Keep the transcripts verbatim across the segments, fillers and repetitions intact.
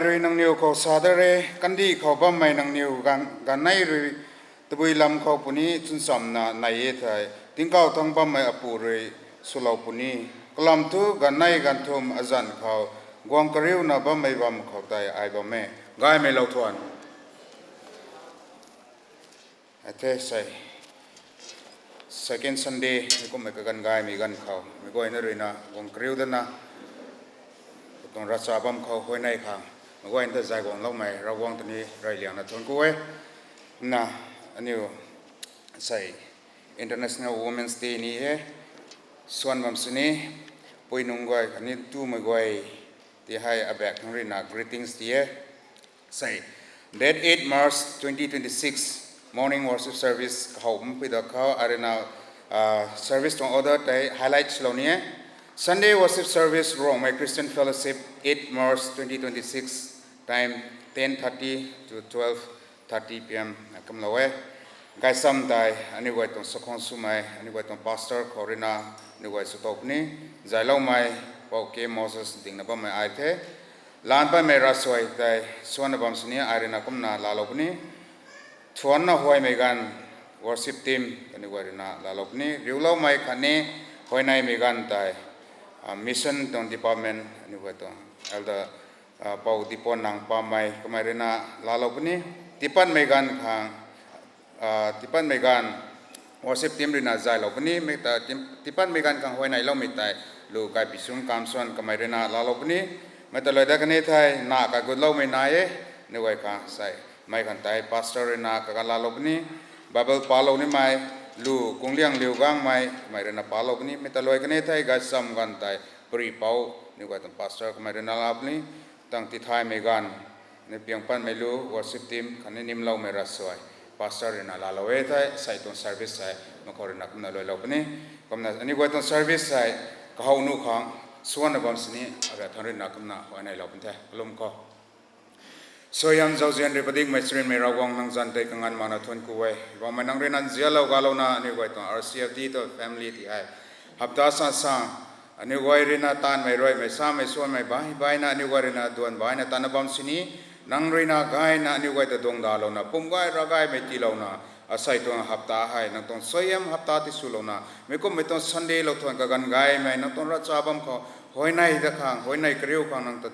rui nangniw khou sa da re, kandih khou bammei nangniw ganv, ganv nei rui tabui lam khou puni chwnchamna nai e thei, tingkauh thangc bammei Apu rui swlou puni. Kalam thu ganv nei ganv thum azanc khou guang kariuna bammei bam khou tei ai bam e. Gaymei lou thuan. Athe sei, second Sunday mi kummei kaganv gaymei ganv khou meic guayna ruina guang kariu dana, tuang ravcha bam khou huayney khang meic guayna ta zay guangloumei Ravguangc ta ni reyliangna thuanc ku e. Kumna aniu sei International Women's Day ni e, suan bam sini, pui nunc guay khatni tumei guay ti hei abak thangc ruina greetings ti e. Sei, date eight March twenty twenty-six, morning worship service kahow mpui da khou, arina, ah, service tuang order tei highlight swlou ni e. Sunday worship service Rongmei Christian Fellowship, eight March twenty twenty-six, time ten thirty to twelve thirty P M kumlou e. Gaychamv tei aniu guay tuang sakhwang swmei, aniu guay tuang pastor khou ruina aniu guay swtow puni, zayloumei Pou K Moses dingna bammei ai the. Laanc patmei ravsuai tei suanna bam sini ai ruina kumna laalou puni. Thuanna huaymei ganv worship team kaniw guay ruina laalou puni. Riuloumei khatni huayneymei ganv tei, ah, mission tuang department aniu guay tuang elder, ah, Pou Dipon Nang Pamei kamei ruina laalou puni. Tiipatmei ganv khang, ah, tiipatmei ganv worship team ruina zaylou puni. Mei ta tiipatmei ganv khang huayneyloumei tei lu Kaipisung Kamsuan kamei ruina laalou puni. Mei ta lui dat kani thei na kagutloumei nai e, aniu guay khang sei mei khang tei pastor ruina kaganv laalou puni. Bible palou nimei lu Kungliangliu Gangmei kamei ruina palou puni. Mei ta lui kani thei gaychamv ganv tei Pari Pou, aniu guay tuang pastor kamei ruina laa puni. Tang tithaymei ganv ni piang patmei lu worship team khatni nimloumei ravsuai pastor ruina laalou e thei sei tuang service hei meic khou ruina kumna luailou puni. Kumna aniu guay tuang service hei kahow nuh khang suanna bam sini abak thangc ruina kumna huayneylou puni the. Kalum khou. Suaihiam zauzian rui padikmei charynmei Ravguangc, nang zanc tei kanganv makna thuanc ku e. Bammei nang ruina nzianlou galouna aniu guay tuang R C F D tuang family ti hei hapta sa sa aniu guay ruina taanvmei ruaimei samei suanmei bai baina aniu guay ruina duan baina tatna bam sini, nang ruina gayna aniu guay ta duangdalouna pum gay ravgaymei tiilouna, asei tuang hapta hei nang tuang suaihiam hapta tiswlouna mei kummei tuang Sunday lou thuan kaganv gaymei nang tuang ravcha bam khou huayney dat khang, huayney kariu khang nang ta,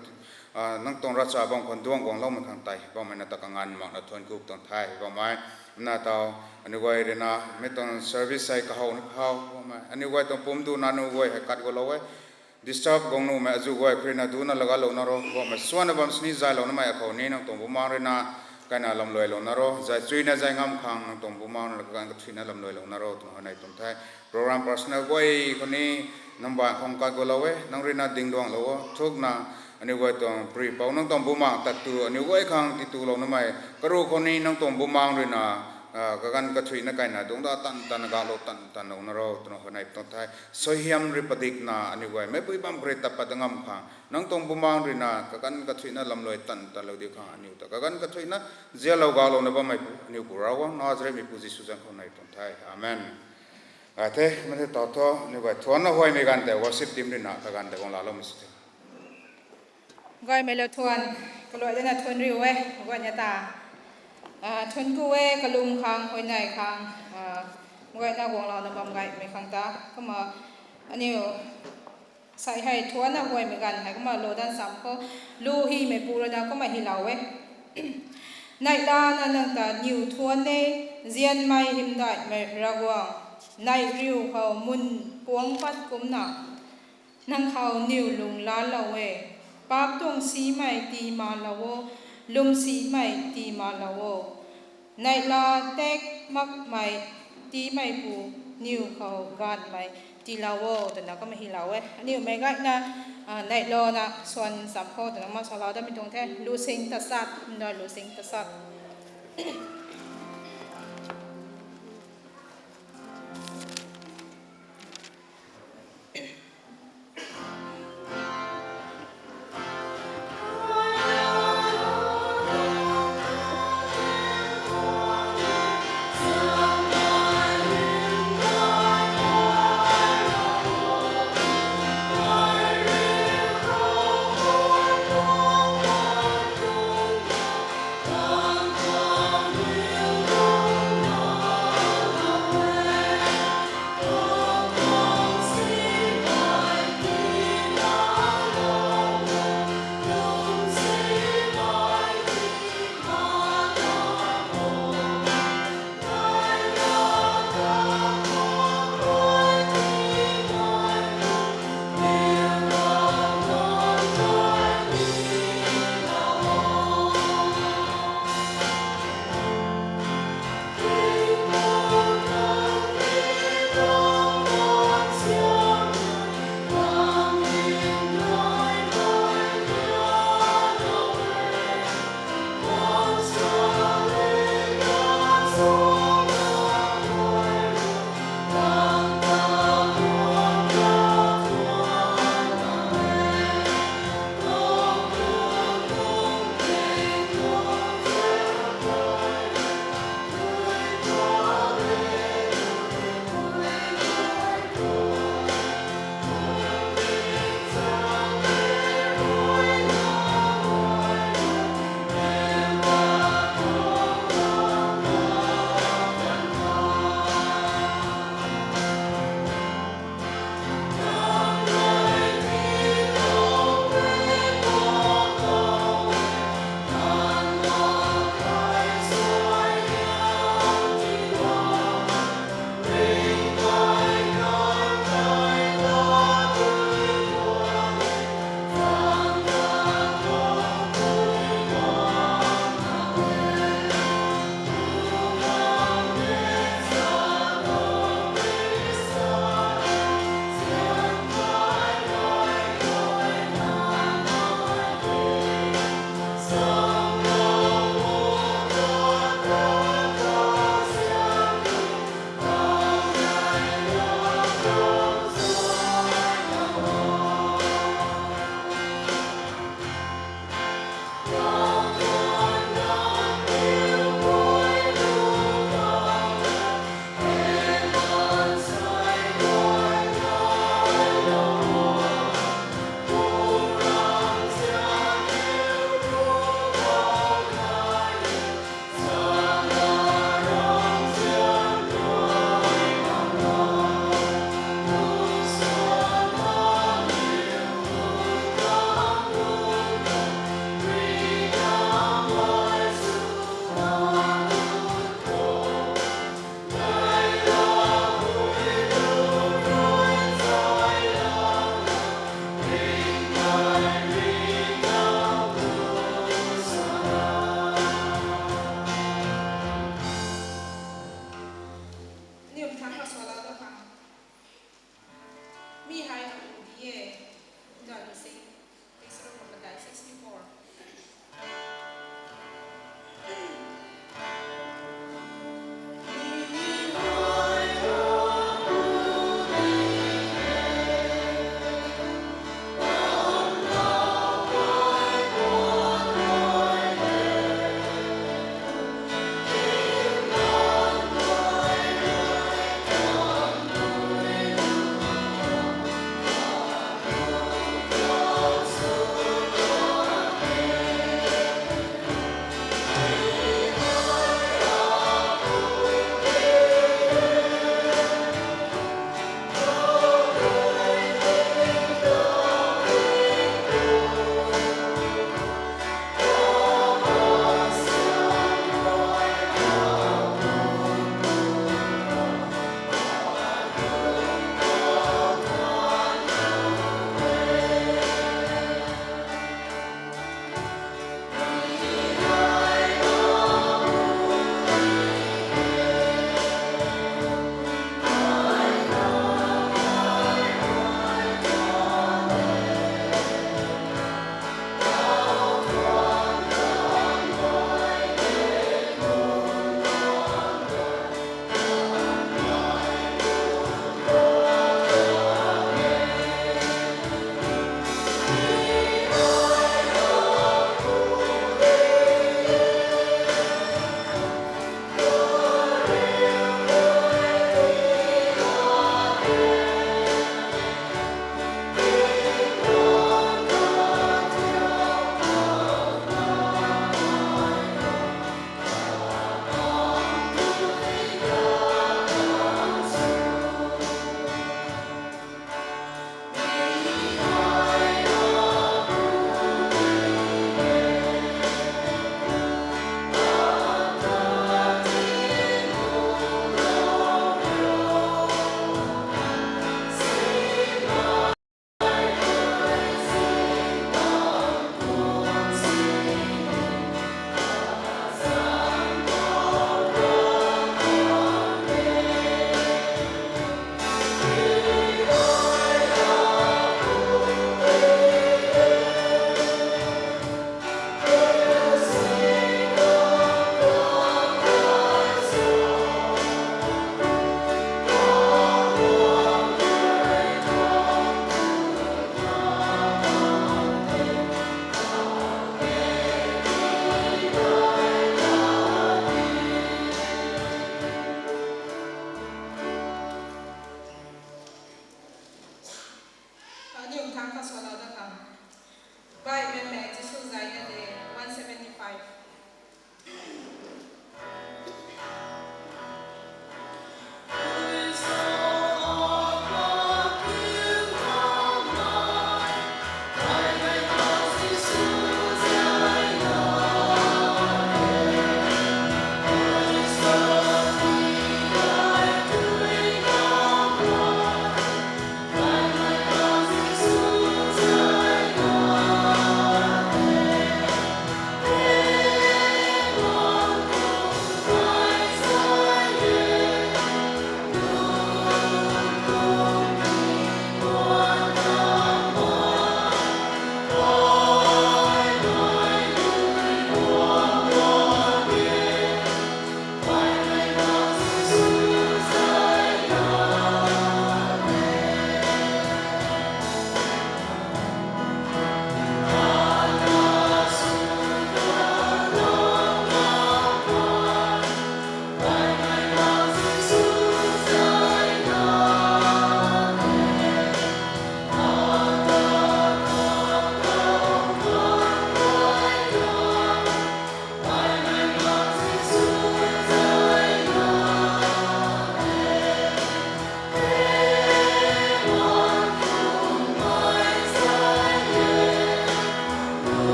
ah, nang tuang ravcha bam khou duang guangloumei khang tei bammei na ta kanganv makna thuanc ku tuang the. Bammei na tau aniu guay ruina mei tuang service hei kahow ni khou bammei aniu guay tuang pumc duna nu guay hei kat gulou e. Disturb guang nuhmei azuh guay khou ruina duna lagalouna ro, bammei suanna bam sini zaylounamei akhou ni nang tuang Bumaengc ruina kaina lamluailouna ro, zay chuina zay ngam khang nang tuang Bumaengc ruina kaganv kathuicna lamluailouna ro twna huayney tuang the. Program personal guay khou ni nang baanc khang kat gulou e, nang ruina dingduanglou o. Thukna aniu guay tuang Pari Pou nang tuang Bumaengc tat tu aniu guay khang titulounamei karuh khou ni nang tuang Bumaengc ruina, ah, kaganv kathuicna kaina dungc da tan tan gaklou tan tanlouna ro twna huayney tuang the. Suaihiam rui padikna aniu guay meicpui bam khou rui tat pat da ngam khang nang tuang Bumaengc ruina kaganv kathuicna lamluai tan tanlou diu khang aniu ta kaganv kathuicna nzianlou gaklouna bammeipu aniu Pu Ravguangc Nazaretmeipu Jisu zanc khou nai tuang the. Amen. Ai the, mei the tau thu aniu guay thuanna huaymei ganv tei worship team ruina kaganv tei guang laaloumei sw the. Gaymei lou thuan, kaluai dana thuanc riu e, guayna ta, ah, thuanc ku e, kalum khang, huayney khang, ah, guayna guanglouna bam gaymei khang ta, kumna aniu sei hei thuanna huaymei ganv hei kumna lou dan sam khou, lu hymeipu ruina kumna hylou e. Neihlana nang ta niw thuan e, nzianmei hymdaihmei Ravguangc, neih riu khou mun puangc pat kumcna nang khou niw lunglanlou e. Paap tuang simei tii malou o, lwmsimei tii malou o. Neihla tak makmei tiimeipu niw khou gaanvmei tiilou o twna kumna hylou e. Aniu meic gayna, ah, neihlana suan sam khou twna kumna salou datmei tuang the. Lusing tasat, nda lusing tasat.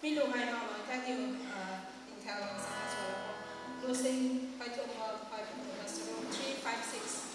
Mi lu hei ma ma ta diu, ah, tingthau lang sa na sa lo. Lu sing pai thum ma pai thum ma sa lo, three five six.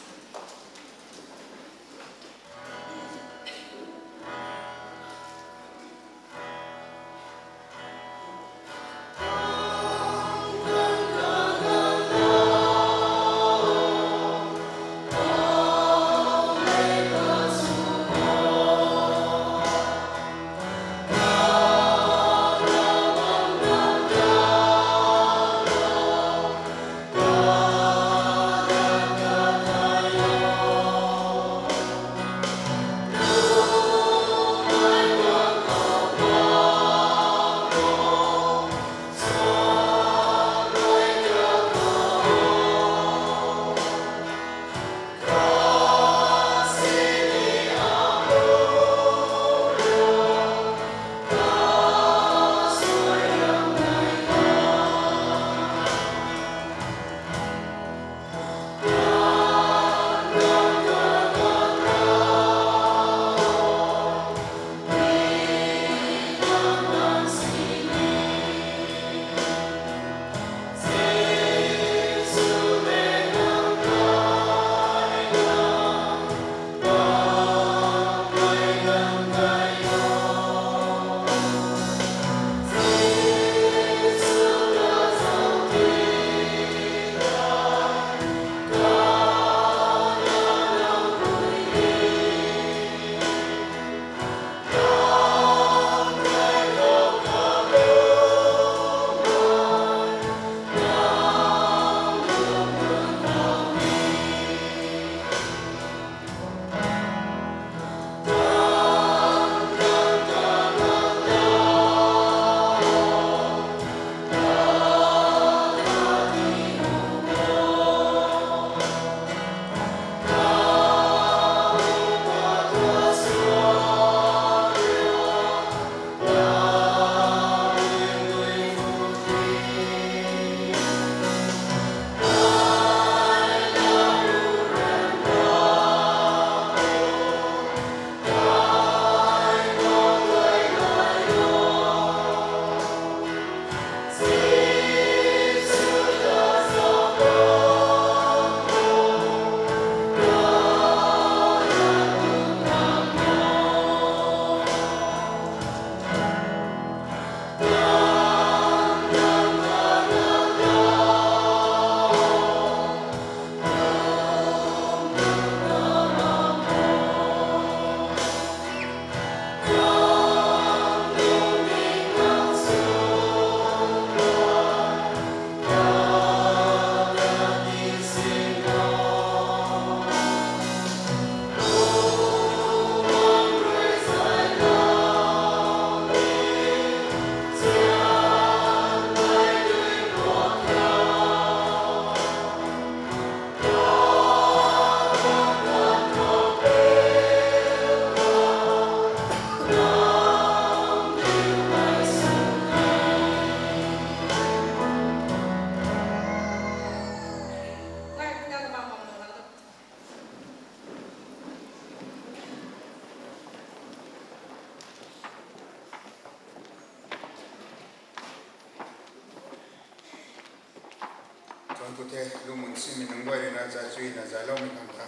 Tuang ku the, lu mun simei nunc guay rui na, zay chuy na, zayloumei khang ta.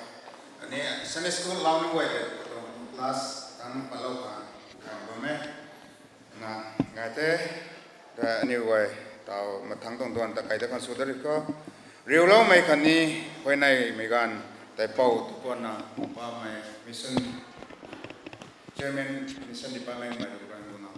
Ani Sunday school lau nunc guay le, tuang class tang palou khang, khang bam e. Na, ngai the, ta aniu guay, tau mathang tuang duan ta kai ta khang sw da ri kho. Riuloumei khatni, huayneymei ganv, tei pou tu puan na, pamei mission, chairman mission department mei rui kan bu na.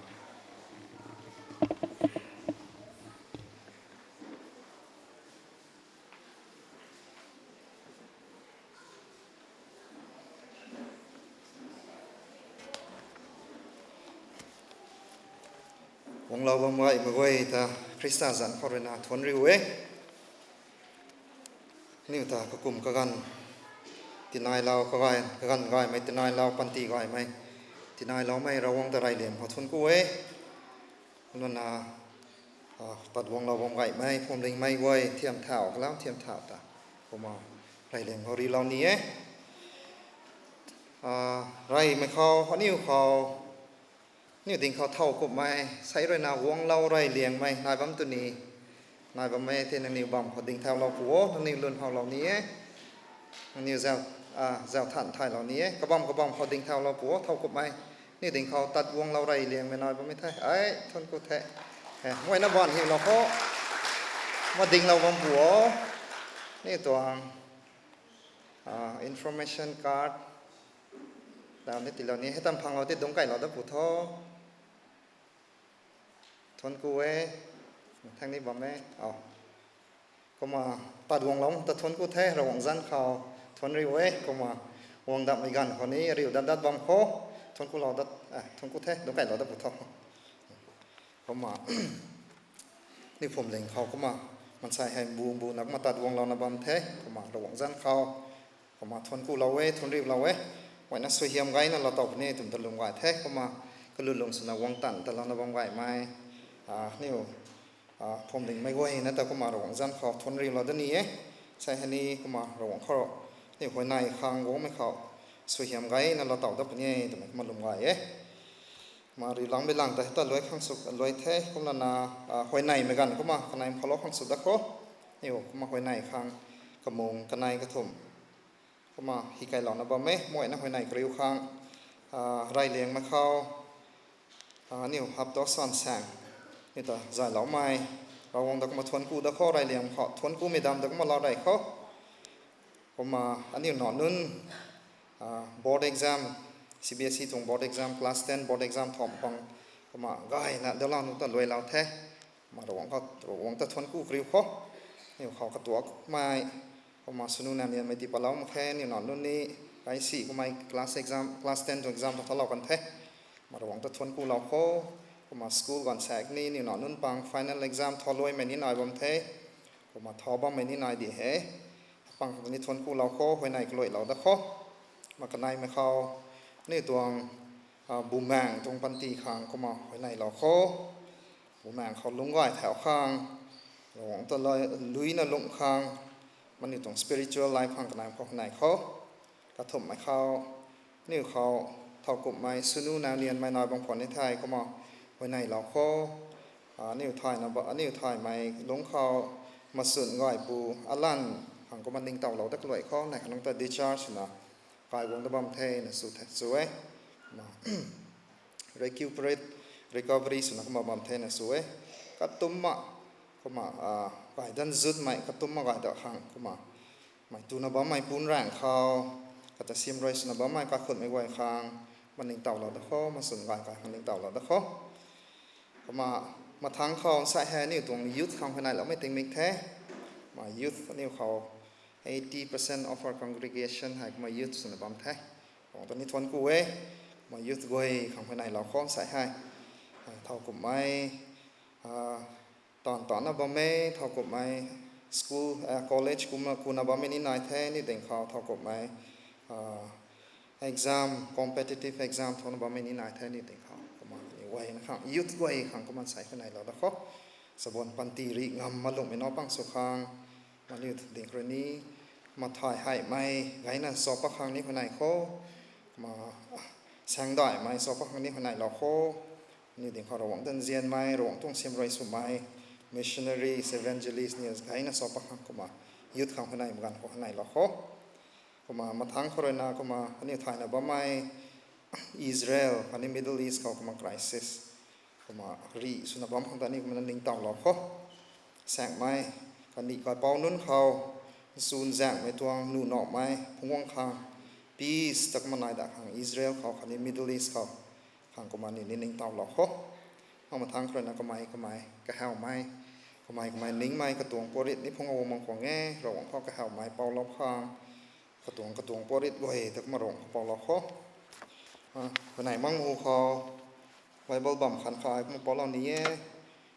Guanglou bam gaymei guay ta Khrista zanc khou rui na thuanc riu e. Niw ta kakum kaganv, tinailou kaganv, kaganv gaymei tinailou, panty gaymei tinailoumei Ravguangc ta reyliam khou thuanc ku e. Kumna, ah, pat guanglou bam gaymei, phuamlingmei guay, thiam thau, kalam thiam thau ta. Kumna, reyliam khou rilou ni e. Ah, reymei khou, aniw khou, Aniu ding khou thow kumhmei, sei ruina guanglou rey liangmei nai bam tu ni, nai bammei tei nangniw bam khou ding thaulou pu o, nangniw lun howlou ni e. Nangniw zau, zau than thaylou ni e, kabam kabam khou ding thaulou pu o, thow kumhmei. Aniu ding khou tat guanglou rey liangmei nai bammei the, ai, thuanc ku the. Muaina ban hilou khou, ma dinglou bam pu o. Aniu tuang information card lau ni tiilou ni, hei tam phanglou tei dungc kailou dat pu tho. Thuanc ku e, thang ni bam e, kumna tat guanglou ta thuanc ku the, Ravguangc zanc khou thuanc riu e, kumna guang datmei ganv khou ni riu dat dat bam khou, thuanc ku lou dat, thuanc ku the, dungc kailou dat pu tho. Kumna, ni phuamling khou kumna, mansei hei mbu mbuna kumna tat guanglouna bam the, kumna Ravguangc zanc khou, kumna thuanc kulou e, thuanc riulou e, guayna suaihiam gayna lou tow puni twmei ta lwm gay the, kumna kalun lung swna guang tan talouna bam gaymei, aniu phuamlingmei guayna ta kumna Ravguangc zanc khou thuanc riulou da ni e, sei hei ni kumna Ravguangc khou, aniu huayney khang guangmei khou, suaihiam gayna lou tow dat puni e twmei kumna lwm gay e. Kumna riulangmei lang ta hei ta luai khang sw luai the, kumlana, huayneymei ganv kumna kanei phalou khang sw dat khou, aniu kumna huayney khang, kamung kanei kathumh, kumna hi kailouna bam e, muayna huayney kariu khang, reyliangmei khou, aniu hapta san saeng, ni ta zayloumei, Ravguangc ta kumna thuanc ku dat khou, reyliang khou thuanc kumei dam ta kumna lou rey khou, kumna aniu nac nunc, board exam, C B S E tuang board exam, class ten board exam tham pang, kumna gayna dalang nu ta luailou the, kumna Ravguangc ta thuanc ku kariu khou, aniu khou katuakmei, kumna swnu nang nianmei tii patlou mak khe, aniu nac nunc ni, kaisi kummei class exam, class ten tuang exam ta thalou kan the, kumna Ravguangc ta thuanc kulou khou, kumna school ganv saek ni aniu nac nunc pang final exam thau luaimei ni nai bam the, kumna thau bammei ni nai di he, pang khou ni thuanc kulou khou, huayney kaluailou dat khou, kumna kaneimei khou, aniu tuang, bumaeng tuang panty khang kumna huayneylou khou, bumaeng khou lungc gay thau khang, Ravguangc ta luina lungh khang, aniu tuang spiritual life khang kanei khou huayney khou, kathumhmei khou, aniu khou, thowkumhmei swnu nang nianmei nai bam khwan ni thei kumna, huayneylou khou, aniu thaymei lungc khou, maswn gaypu, alan, khang kumna ningtowlou dat kaluai khou, nei khanungc ta discharge swna, kai guang dat bam thena sw the sw e, kumna recuperate, recovery swna kumna bam thena sw e, katumna, kumna, gay dan zutmei katumna gay dat khang kumna, mei tuna bammei pun raeng khou, kata sim rui swna bammei kaikhunhmei guay khang, ma ningtowlou dat khou, maswn gay kai khang ningtowlou dat khou. Kumna, mathangc khou nsai hei aniu tuang youth khang huayneyloumei tingmik the. Kumna youth aniu khou eighty percent of our congregation hei kumna youth swna bam the. Ravguangc ta ni thuanc ku e. Kumna youth guay khang huayneylou khou nsai hei, thowkumhmei, taanv taanna bam e, thowkumhmei school, college kumna kuna bammei ni nai the, ni ding khou thowkumhmei, exam, competitive exam thauna bammei ni nai the, ni ding khou kumna ni guayna khang, youth guay khang kumna nsai huayneylou dat khou, sabuan panty rih ngam malungmei na pang sw khang, aniu ding khou rui ni, kumna thay heimei gayna sa pat khang ni huayney khou, kumna saengdaihmei sa pat khang ni huayneylou khou, aniu ding khou Ravguangc ta nzianmei, Ravguangc tuang sim rui swmei, missionaries, evangelist ni gayna sa pat khang kumna, youth khang huayneymei ganv khou huayneylou khou. Kumna mathangc khou ruina kumna aniu thayna bammei Israel khatni Middle East khou kumna crisis, kumna rih swna bam khang ta aniu kumna ningtowlou khou, saengmei, kandih kaipouc nunc khou, nchunzaenghmei tuang nuh nawmei phungcguang khang, peace ta kumna nai dat khang Israel khou khatni Middle East khou, khang kumna ni ni ningtowlou khou. Kumna mathangc khou ruina kamei kamei kahawmei, kamei kamei ningmei katuang puatrit ni phungc guang mak khwan e, Ravguangc khou kahawmei poulou khang, katuang katuang puatrit guay ta kumna Ravguangc khou poulou khou. Kanei mang hu khou, Bible bam khan kha kumna poulou ni e,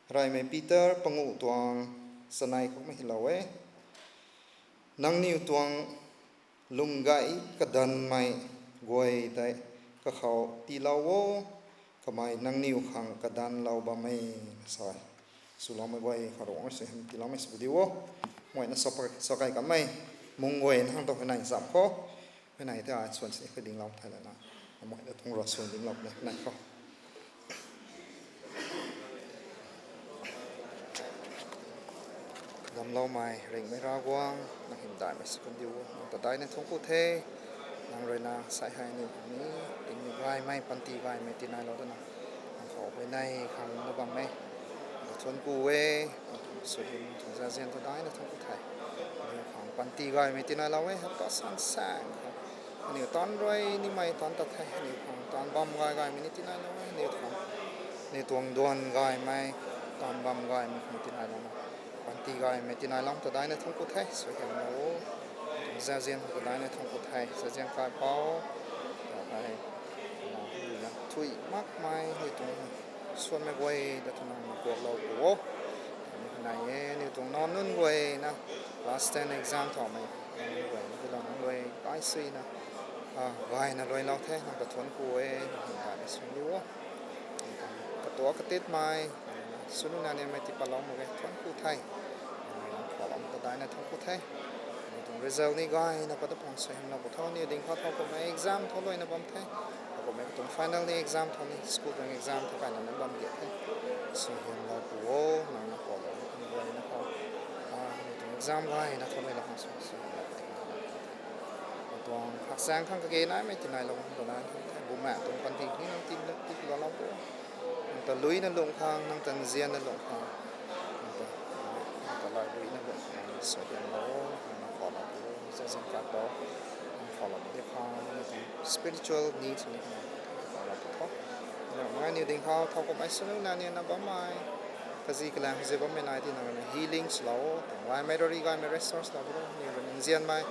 Reymei Peter panguh tuang chanei khou kumna hylou e. Nangniw tuang lwmgay kadanvmei guay tei kakhou tiilou o, kamei nangniw khang kadanvlou bam e, sa e. Swloumei guay khou Ravguangc rui suaihiam tiiloumei sw di o. Muayna sa kai kanmei mung guay na hang tu huayney zam khou, huayney tei ai swan sini khui dinglou thay lana, muayna tuang rui swan dinglou puni huayney khou. Bamloumei ringhmei Ravguangc, nang hymdaihmei sw kandiu o, nang ta daina thuanc ku the. Nang rui na sai hei aniu khang ni, tingmei gaymei, panty gaymei tinailou dana, nang khou huayney khang na bam e. Nang ta thuanc ku e, nang tuang suaihiam tuang zauzian ta daina thuanc ku the. Aniu khang panty gaymei tinailou e, hapta san saeng khou aniu taanv rui nimei taanv tat the, aniu khang taanv bam gay gaymei ni tinailou e, aniu khang, aniu tuang duan gaymei, taanv bam gaymei khang tinailouna, panty gaymei tinailou ta daina thuanc ku the, suaihiamlou o. Tuang zauzian ta daina thuanc ku the, zauzian kaipouc, ta hei, na, na, thui makmei, aniu tuang suanmei guay ta twna nang kuaklou pu o. Aniu nai e, aniu tuang nac nunc guay na, class ten exam thaumei, nunc guay na, tiilou nunc guay, kai suina, a, gayna luailou the, nang ta thuanc ku e, nang hymdaihmei sw kandiu o. Katuak katitmei, swnu nani mei tipatlou mak ge, thuanc ku the. Nang khou lou ta daina thuanc ku the. Aniu tuang result ni gayna pat ta pang suaihiamlou pu tho, aniu ding khou thowkumhmei exam thau luaina bam the. Thowkumhmei katuang final ni exam thau ni, school tuang exam thau kaina na bam ge the. Suaihiamlou pu o, nang na kuaklou, nang guayna khou, a, aniu tuang exam gayna thau luaina khang sw, suaihiamlou pu the. Tuang hakchaeng khang kage naimei tinailou ta daina thuanc ku the, bumaengh tuang panty ni nang tiimlou, tiiloulou pu o. Nang ta luina lungh khang, nang ta nzianna lungh khang, nang ta, nang ta lay luina lungh khang, suaihiamlou o, nang na kuaklou pu o, zauzian kaipouc, nang kuaklou pu di khang, nang tuang spiritual needs ni, nang kuaklou pu tho. Nang aniu ding khou thowkumhmei swnu nani na bammei, kazi kalaeng kazi bammei nai ti nang rui na healing swlou o, tuang gaymei rari gaymei restore swlou pu o, aniu rui nzianmei,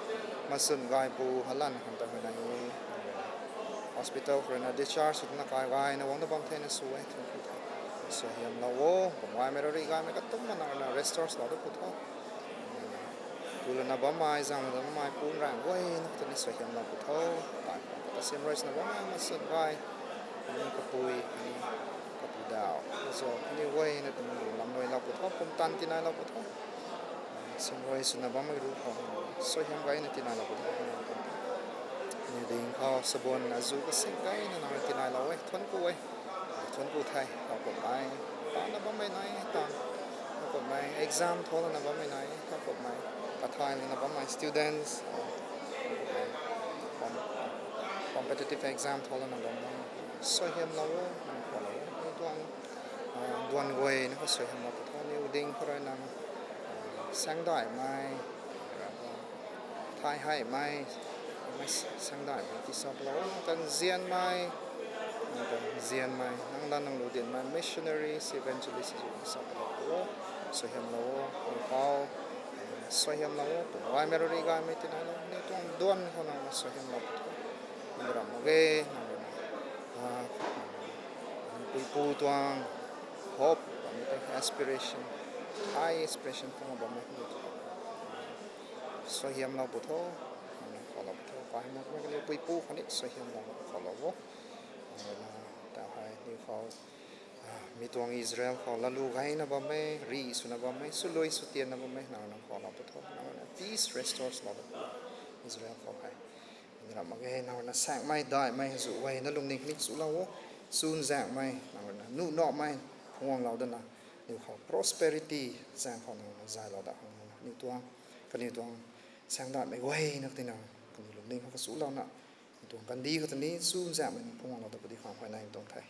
maswn gaypu halan khang ta huayney e. Hospital khou rui na discharge sw na kai gayna guangna bam thena sw e, thuanc ku the. Suaihiamlou o, tuang gaymei rari gaymei katumna nang rui na restore swlou da pu tho. Tulana bammei, zanglana bammei, pun raeng guayna ta ni suaihiamlou pu tho. Kai khou ta simrui swna bammei, maswn gay, khatni kapui, khatni kapu daw, azuh, kaniw guayna ta nang lam luailou pu tho, pumtan tinailou pu tho. Simrui swna bammei ru khou, suaihiam gayna tinailou pu tho. Aniu ding khou sabuan azuh kasing gayna nang rui tinailou e, thuanc ku e. Thuanc ku the, thowkumhmei, taanna bammei nai, taanv, thowkumhmei, exam thau lana bammei nai, thowkumhmei, kathay lana bammei students, competitive exam thau lana bammei, suaihiamlou o, nang kuaklou o, aniu tuang, a, duan guayna khou suaihiamlou pu tho, aniu ding khou rui nang, a, saengdaihmei, thay heimei, mei saengdaihmei tiisa palou o, nang ta nzianmei, nang ta nzianmei, nang lan nang lu dinmei missionaries, evangelists azuh tiisa palou o, suaihiamlou o, aniu khou, suaihiamlou o, tuang gaymei rari gaymei tinailou, aniu tuang duan khou nang suaihiamlou pu tho. Nang ramh mak ge, nang rui na, a, puipu tuang hope, aniu tuang aspiration, high aspiration phungna bammei aniu tuang suaihiamlou pu tho, nang rui na kuaklou pu tho, kai mak ge, kaniw puipu khatni suaihiamlou kuaklou o. Nang rui na, ta hei aniu khou, a, mi tuang Israel khou lalu gayna bam e, ri swna bam e, swlui swtianna bam e, nang rui na kuaklou pu tho, nang rui na peace restore swlou da pu, Israel khou hei. Nang ramh mak ge, nang rui na saengmei, daihmei, azuh guayna lungning khatni chulou o, chuzaenghmei, nang rui na nuh nawmei, phungguanglou dana, aniu khou prosperity, zaeng khou nang rui na zaylou da khang nang rui na, aniu tuang, kaniw tuang, saengdaihmei guayna kati nang, kaniw lungning khou kachulouna, aniu tuang kandih khou ta ni chuzaenghmei nang phungguanglou da pu di khang huayney tuang the.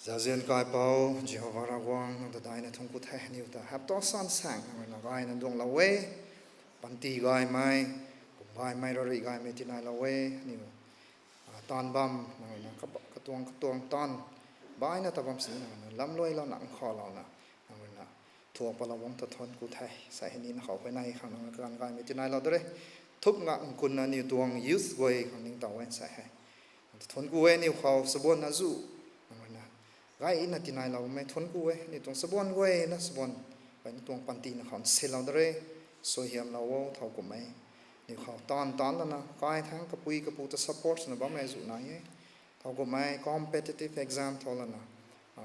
Zauzian kaipouc, Jihova Ravguangc, nang ta daina thuanc ku the, aniu ta hapta san saeng nang rui na gayna duanglou e, panty gaymei, pum gaymei, rari gaymei tinailou e, aniu, a, taanv bam, nang rui na kab-, katuang, katuang taanv, baina ta bam sini nang rui na lamluailouna, nkhavlouna, nang rui na thuak palou bam ta thuanc ku the, sa hei ni na khou huayney khang nang rui na kaganv gaymei tinailou da re, thup nga nkunna aniu tuang youth guay khang ningtow e sa hei. Nang ta thuanc ku e, aniu khou sabuan azuh, nang rui na gayna tinailou bammei thuanc ku e, aniu tuang sabuan guayna sabuan, gayna tuang panty na khou nsilou da re, suaihiamlou o, thowkumhmei, aniu khou taanv taanc lana, kai thangc kapui kapu ta support swna bammei azuh nai e, thowkumhmei competitive exam thau lana, a,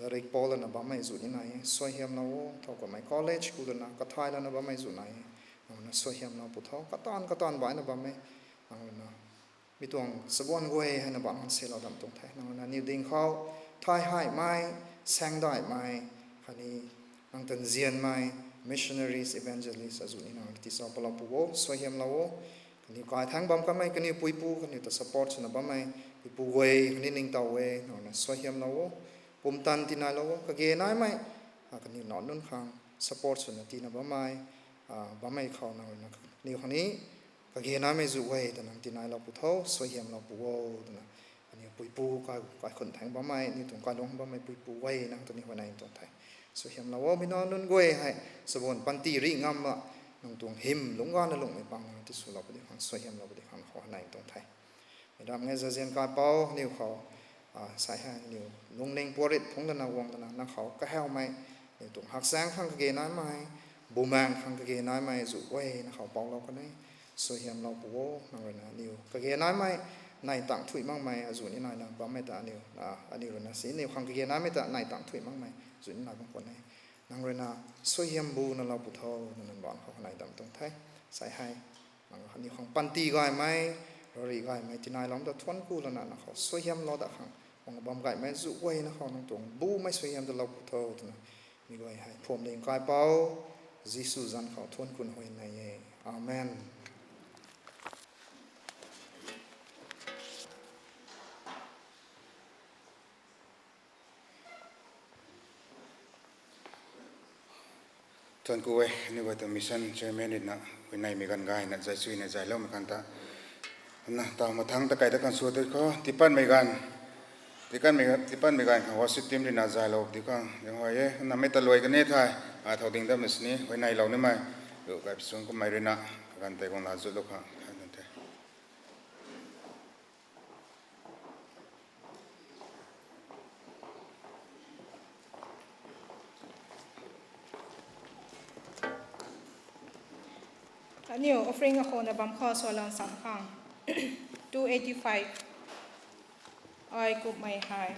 latrik pou lana bammei azuh ni nai e, suaihiamlou o, thowkumhmei college ku lana, kathay lana bammei azuh nai e, nang rui na suaihiamlou pu tho, kataanv kataanv baina bam e, nang rui na, mi tuang sabuan guay hei na bam nsilou dam tuang the, nang rui na aniu ding khou, thay heimei, saengdaihmei, khatni, nang ta nzianmei, missionaries, evangelist azuh ni nang rui tiisau palou pu o, suaihiamlou o. Kaniw kai thaeng bam kamei kaniw puipu, kaniw ta support swna bammei puipu guay khatni ningtow e, nang rui na suaihiamlou o. Pumtan tinailou o, kage naimei, a, kaniw nac nunc khang support swna tiina bammei, a, bammei khou nang rui na kaniw khang ni kage naimei zuh guay ta nang tinailou pu tho, suaihiamlou pu o, twna. Kaniw puipu kai, kaikhunc thaeng bammei, aniw tuang kailung bammei puipu guay nang ta ni huayney tuang the. Suaihiamlou o, mi nac nunc guay hei, sabun panty ri ngam ma, nang tuang hym lungc gana lungmei pang nang tiswlou pudi khang, suaihiamlou pudi khang khou huayney tuang the. Mi ram nge zazian kaipouc, aniw khou, a, sai hei, aniw lungning puarit phungc dana guang dana, nang khou kahawmei, aniw tuang haksaeng khang kage naimei, bumaeng khang kage naimei zuh guay nang khou poulou kan e, suaihiamlou pu o, nang rui na aniw kage naimei, nai tang thuy makmei, azuh ni nai nang bammei ta aniw, a, aniw rui na si, aniw khang kage naimei ta nai tang thuy makmei, zuh ni nai bam khwan e. Nang rui na suaihiam bu na lou pu tho, nang nang bang khou huayney dam tuang the, sai hei. Nang aniw khang panty gaymei, rari gaymei, tinailou ta thuanc ku lana nang khou suaihiamlou dat khang, wang bam gaymei zuh guay nang khou nang tuang bumei suaihiam ta lou pu tho, twna. Mi guay hei, phuamling kaipouc, Jisu zanc khou thuanc kuna huayney e. Amen. Thuanc ku e, aniw guay tuang mission chairman rui na, huayneymei ganv gayna, zay suina zayloumei khang ta. Na, taw mathangc ta kai da khang sw tei khou, tiipanmei ganv, tiikanmei ga-, tiipanmei ganv khang worship team rui na zaylou di khang, yang huay e, namei ta luai kan e thei, a, thau ding da mei sini, huayneylou nimei, lu kai psuang kummei rui na, kaganv tei guang la zutlou khang, than the. Aniu offering akhou na bam khou suaihiam sam khang. Two eighty-five. Ai kummei hei.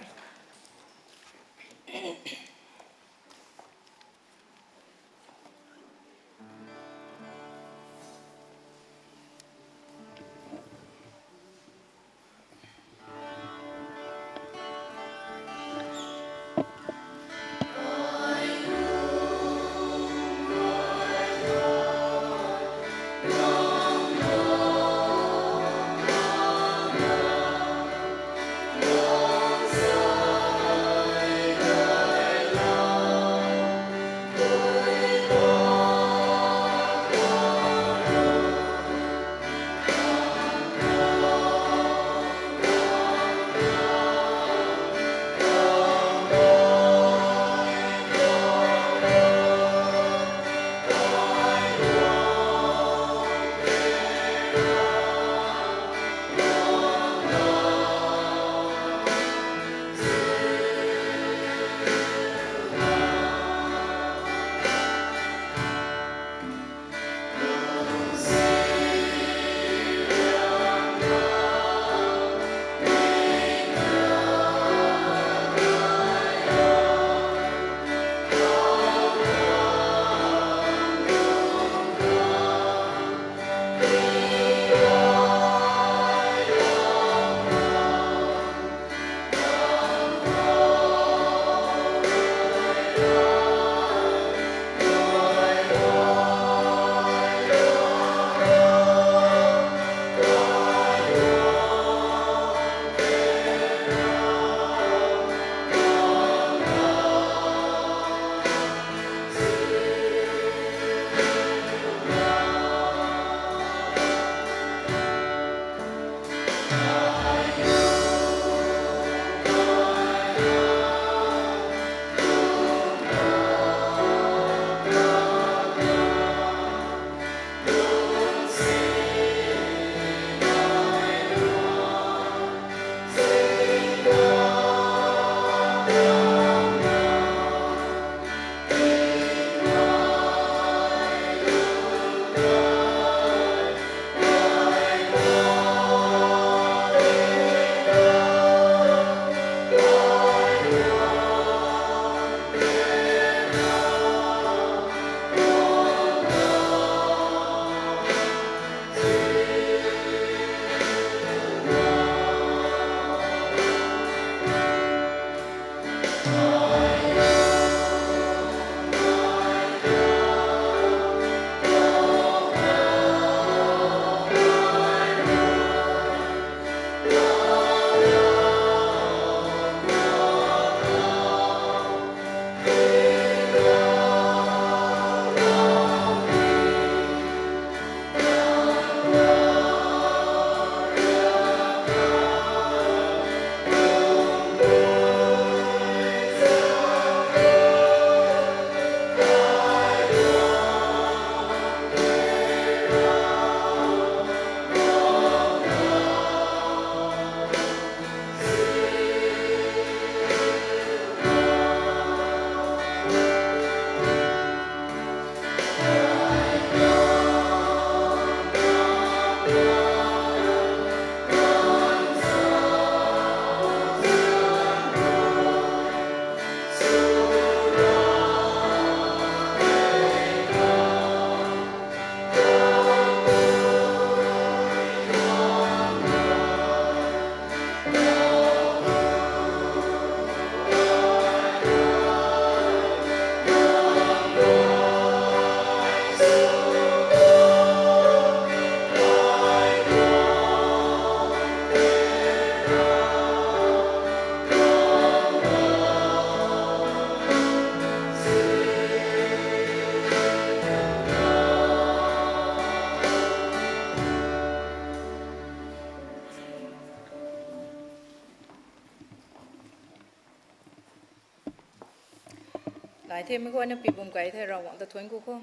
Ai the, meic guayna pibum kai the, Ravguangc ta thuanc ku kho.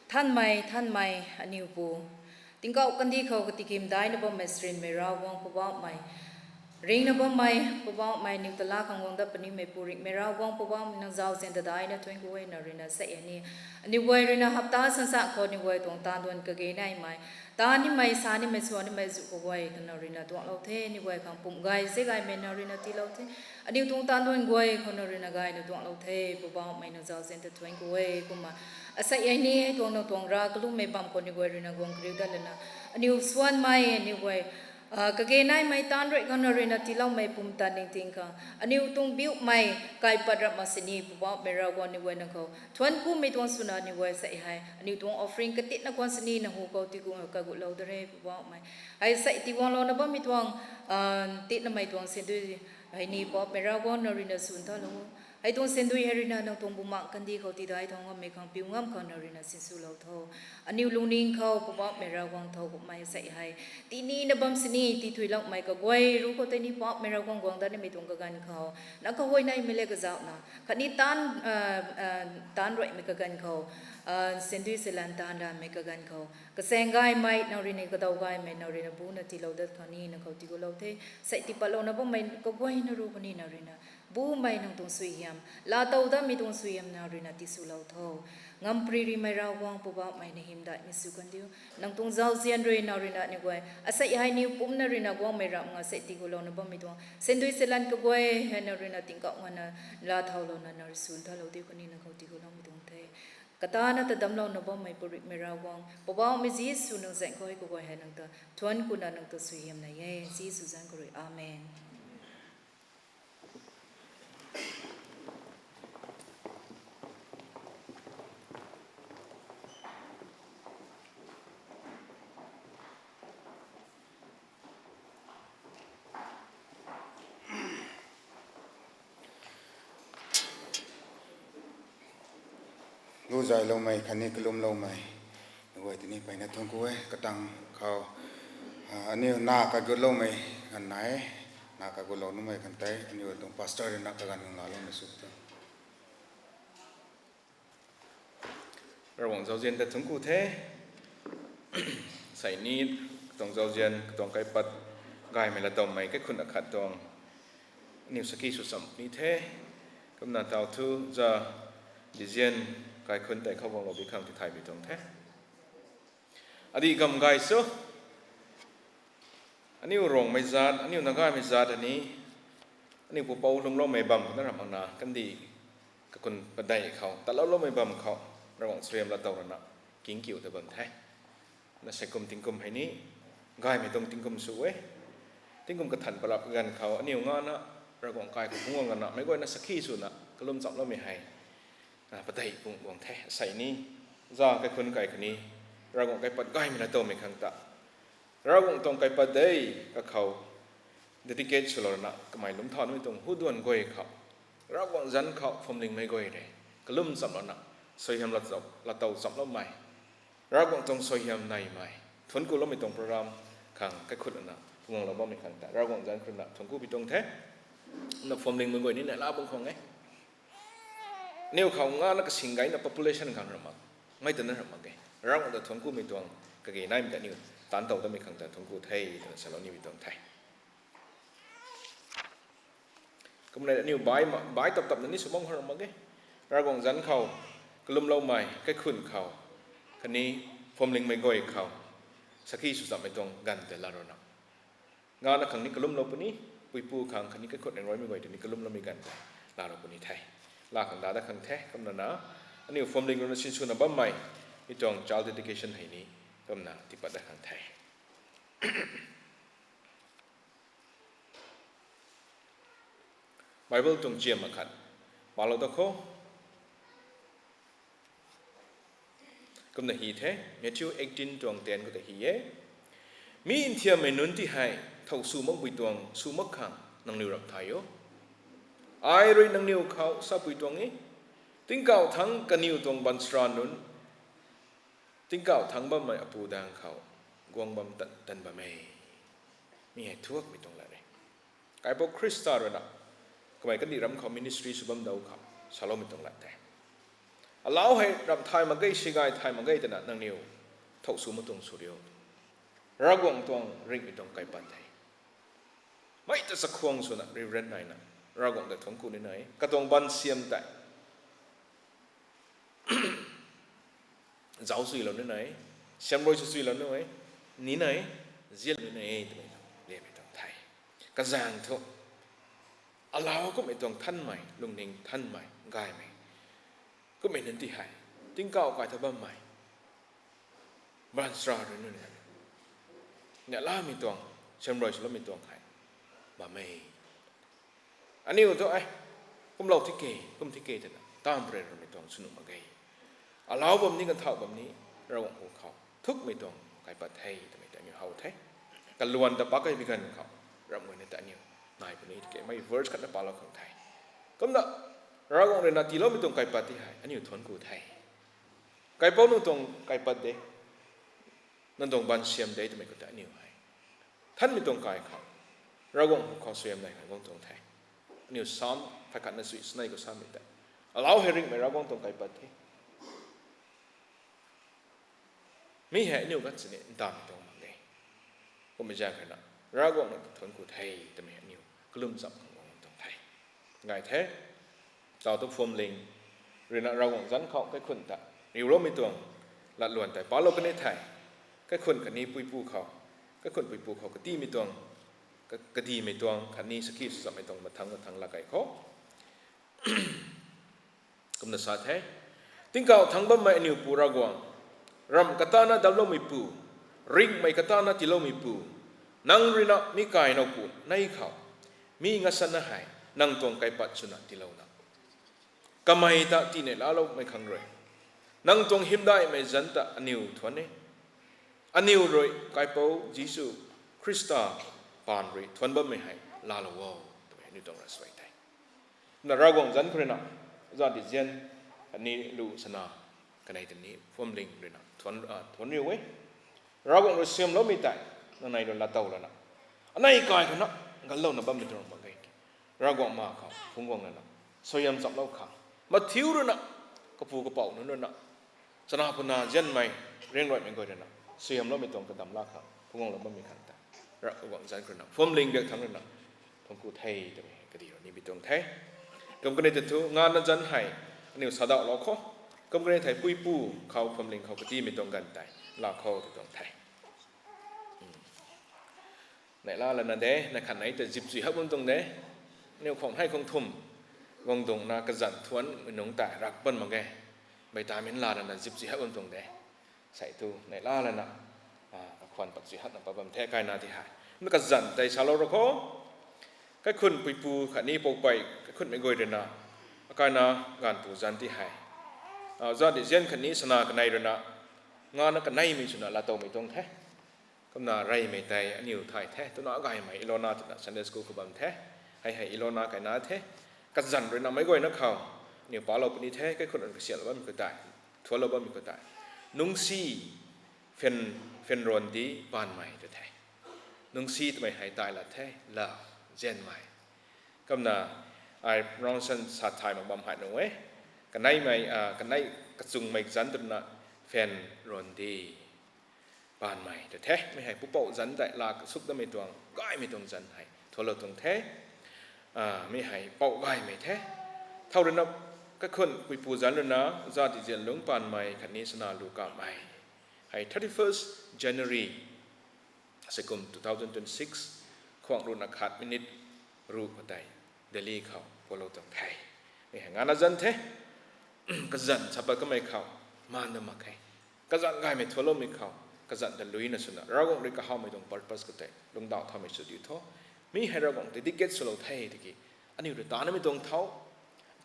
Thanmei, thanmei, aniu Pu. Tingkauh kandih khou katikim daina bammei srinmei Ravguangc Poubauhmei. Ringna bammei, Poubauhmei, aniu ta laa khang guang dat punimei Pu ringhmei Ravguangc Poubauhmei, nang zauzian ta daina thuanc ku e, nang ruina sa e ni. Aniu guay ruina hapta sansa khou aniu guay tuang taanduan kage naimei, taan nimei, sa nimei, sua nimei zu khou guay khou nang ruina tuanglou the, aniu guay khang pum gay ze gaymei nang ruina tiilou the. Aniu tuang taanduan guay khou nang ruina gayna tuanglou the, Poubauhmei, nang zauzian ta thuanc ku e. Kumna, asei ai ni, hei tuang nang tuang rav kalummei bam khou aniu guay ruina guang kariu dat lana, aniu swanmei, aniu guay, ah, kage naimei taan rui khang nang ruina tiiloumei pumtan ningting khang, aniu tuang biuhmei kaipat rap mak sini, Poubauhmei Ravguangc, aniu guay nang khou thuanc kumei tuang swna aniu guay sa e hei, aniu tuang offering katitna khwan sini nang hu khou tigu kagutlou da re, Poubauhmei. Hei sa e tiguanglouna bammei tuang, ah, titnamei tuang sindui hei ni, Poubauhmei Ravguangc, nang ruina swn thalou. Hei tuang sindui hei ruina nang tuang bumaengh kandih khou tidai thau ngammei khang piu ngam khou nang ruina sinswlou tho. Aniu lungning khou, Poubauhmei Ravguangc, thow kummei sa e hei, tinina bam sini, tithuiloumei kaguay ru khou tei ni, Poubauhmei Ravguangc, guang dat nimei tuang kaganv khou, nang kahuay naimei le kazauhna khatni taan, ah, ah, taan ruimei kaganv khou, ah, sindui silan taan ranmei kaganv khou, kasaeng gaymei nang ruina, kadaw gaymei nang ruina buna tiilou dat khang ni nang khou tigutlou the. Sa e tipatlouna bammei kaguayna ru khou ni nang ruina bumei, nang tuang suaihiam, laatow datmei tuang suaihiam nang ruina tiswlou tho. Ngamparymei Ravguangc, Poubauhmei, na hymdaihmei sw kandiu. Nang tuang zauzian rui nang ruina aniu guay, asei hei niw pumcna ruina guangmei ram nga sa e tigulouna bammei tuang sindui silan kaguay hei nang ruina tingkauh nganvna laa thaulouna nang rui swn thalou diu khou ni nang khou tiguloumei tuang the. Katana ta damclouna bammei Pu ringhmei Ravguangc, Poubauhmei Jisu, nang zaeng khou hei kaguay hei nang ta thuanc kuna nang ta suaihiam nai e, Jisu zaeng khou rui. Amen. Luzayloumei khatni kalumloumei guay tini mpeyna thuanc ku e. Katang khou, ah, aniu na kagutloumei ganv nai e. Na kagutlou numei khan tei aniu tuang pastor rui na kaganv nung laaloumei sw the. Ravguangc zauzian ta thuanc ku the. Sei ni, katuang zauzian, katuang kaipat gaymei latowmei kaikhun akhat tuang aniu sakhi sw cham ni the. Kumna taw thu za dizian kaikhun tei khou guanglou bi khang tithaymei tuang the. Adih gam gay sw, aniu Rongmei zat, aniu Nagaymei zat ani, aniu pupouc lungcloumei bam khou na ram makna, kandih kakun padeih khou, talouloumei bam khou, Ravguangc suaihiam laatow rana, kingkiu ta bam the. Na seikum tingkum hei ni, gaymei tuang tingkum sw e. Tingkum kathan palap ganv khou, aniu ngana, Ravguangc kai khou phungc guang lana, meic guayna sakhi swna, kalum chamloumei hei, ah, padeih pung guang the, sei ni, za kaikhun kai khou ni, Ravguangc kaipat gaymei latowmei khang ta, Ravguangc tuang kaipat dei kakhou, dedicate swlou rana, kamei lungc thaw numei tuang huduan guay khou, Ravguangc zanc khou phuamlingmei guay rui, kalum chamlouna, suaihiam laatow, laatow chamloumei, Ravguangc tuang suaihiam naimei, thuanc kuloumei tuang program khang kaikhun lana, phungc guanglou bammei khang ta, Ravguangc zanc khou rui na thuanc ku bi tuang the, na phuamlingmei guay ni na la bung khwang e. Aniu khou ngana kasing gayna population khang ram mak, mei ta na ram mak e. Ravguangc ta thuanc kumei tuang, kage naimei ta aniu, taanc tow datmei khang ta thuanc ku the, twna salou nimei tuang the. Kumna aniu bai ma, bai tap tapna ni sw bam khou ram mak e. Ravguangc zanc khou, kalumloumei, kaikhun khou, khatni phuamlingmei guay khou, sakhi sw chammei tuang ganv tei laa rana, ngana khang ni kalumlou puni, puipu khang khatni kaikhun ringruaimei guay ta ni kalumloumei ganv tei laa rou puni the. Laa khang da dat khang the, kumna na, aniu phuamling rui na sinswna bammei, mi tuang child dedication hei ni, kumna tipat dat khang the. Bible tuang chiam akhat, palou ta khou. Kumna hi the, Matthew eighteen tuang ten khou ta hi e. Mi nthiammei nunc ti hei, thow sw makpui tuang, sw mak khang, nangniw ram thay o. Ai rui nangniw khou sapui tuang e. Tingkauh thangc kaniw tuang baanchara nunc, tingkauh thangc bammei Apu daeng khou, guang bam tan, tan bam e. Mi hei thuakmei tuang lat e. Kaipouc Khrista rui na, kamei kandih ram khou ministry sw bam dau khou, saloumei tuang lat the. Alau hei ramh thay mak ge, sigai thay mak ge twna nangniw thow sw ma tuang sw riu. Ravguangc tuang ringhmei tuang kaipat the. Mei ta chakhwang swna Reverend naina Ravguangc ta thuanc ku ni nai. Katuang ban siam tei zauc chuilou ni nai, siam rui sw chuilou ni nai, ni nai, zian ni nai twmei tuang lemei tuang the. Kazaeng thu, alau kummei tuang thanmei, lungning thanmei, gaymei, kummei nunc ti hei, tingkauh kai tha bammei, baanchara rui nunc ni, neihlamei tuang, siam rui swloumei tuang hei, bam e. Aniu thu e, kumlou thi ke, kum thi ke twna, tam pray ramei tuang sw nuh mak ge. Alau bam ni, ganthau bam ni, Ravguangc hu khou thukmei tuang kaipat the twmei ta aniu how the. Kaluan ta pak kei bi ganv khou, ramh guayna ta aniu nai puni ke, mei verse khatna palou khang the. Kumna, Ravguangc rui na tiiloumei tuang kaipat ti hei aniu thuanc ku the. Kaipouc nang tuang kaipat de, nang tuang ban siam de twmei khou ta aniu hei, thanmei tuang kai khou, Ravguangc hu khou suaihiam nai khang guang tuang the. Aniu Psalm phay khatna sui snei khou samei tei, alau hei ringhmei Ravguangc tuang kaipat the. Mi hei aniu kan sini ntamei tuang mak de. Kummei zaeng kha na, Ravguangc na thuanc ku the twmei aniu kalum cham khang guang tuang the. Gay the, tau tu Phuamling rui na Ravguangc zanc khou kaikhun ta riuloumei tuang latluan tei palou kan e the. Kaikhun khatni puipu khou, kaikhun puipu khou katimei tuang, ka- kadimei tuang khatni sakhi swchamei tuang mathang mathang laa kei khou kumna sa the. Tingkauh thangc bammei aniu Pu Ravguangc, ramh katana damcloumeipu, ringhmei katana tiiloumeipu, nang rui na mi kai now pu nei khou, mi ngasana hei nang tuang kaipat swna tiilouna, kamei ta tiinei laaloumei khang rui, nang tuang hymdaihmei zanc ta aniu thuanc e. Aniu rui Kaipouc Jisu Khrista paan rui thuanc bammei hei laalou o, twmei aniu tuang ravsuai the. Na Ravguangc zanc khou rui na, zan di zian, khatni lu sana, kanei tei ni Phuamling rui na thuanc, a, thuanc riu e. Ravguangc rui siamloumei tei, nang nei rui laatow lana, anei kai khou na, ganlouna bammei tuang mak ge. Ravguangc ma khou phungc guang lana, suaihiam chamlou khang, mathiu rui na, kapu kapouc nunc rui na, chana puna zianmei, riangruaimei guay rui na, suaihiamloumei tuang kadam laa khang phungc guanglou bammei khang ta, Ravguangc zanc khou rui na Phuamling biak thangc rui na thuanc ku the twmei kadi rui nimei tuang the. Kum kanei ta thu ngana zanc hei aniu sadauhlou khou, kum kanei thei puipu khou Phuamling khou katimei tuang ganv tei laa khou tw tuang the. Neihla lana de, na khat nei ta zip chui hak bam tuang de. Aniu khwang hei khwang thum guang dungna kazanc thuanmei nungc tei rak bam mak ge. Mei ta min la lana zip chui hak bam tuang de. Sei thu neihla lana, a, kakhwan pat chui hakna pat bam the kaina ti hei. Na kazanc tei salou rou khou, kaikhun puipu khatni poupei kaikhunmei guay rui na, akaina gaanvpu zanc ti hei, a, zan di zian khatni sana kanei rui na, ngana kaneimei swna laatowmei tuang the. Kumna reymei tei aniu thay the, twna gaymei Ilona twna Sunday school khou bam the. Hei hei Ilona kaina the. Kazanc rui na meic guayna khou aniu palou puni the, kaikhun rui kasiamhlou bammei khou tei, thuanlou bammei khou tei, nungsi, phen, phenrandi baanvmei tw the. Nungsi twmei hei tei lat the, love, zianmei. Kumna ai pronounciation sa thay mak bam hei nunc e. Kaneimei, a, kanei kachungmei zanc twna phenrandi baanvmei tw the. Mi hei pupouc zanc tei laa kasuk damei tuang, gaymei tuang zanc hei thuanlou tuang the. A, mi hei pouc gaymei the. Thow rui na, kaikhun puipu zanc rui na, zan di zian lungc baanvmei khatni sana lu kamei hei thirty-first January, asei kum two thousand twenty-six, khwang ruhna khat minute ruh khou tei Delhi khou pualou tuang the. Mi hei ngana zanc the. Kazanc sa pat kamei khou maan da mak khe. Kazanc gaymei thuanloumei khou, kazanc ta luina swna Ravguangc rui kahawmei tuang purpose khou tei lungdauh thaumei sw diu tho. Mi hei Ravguangc dedicate swlou the tiki, aniu rui tanamei tuang thau,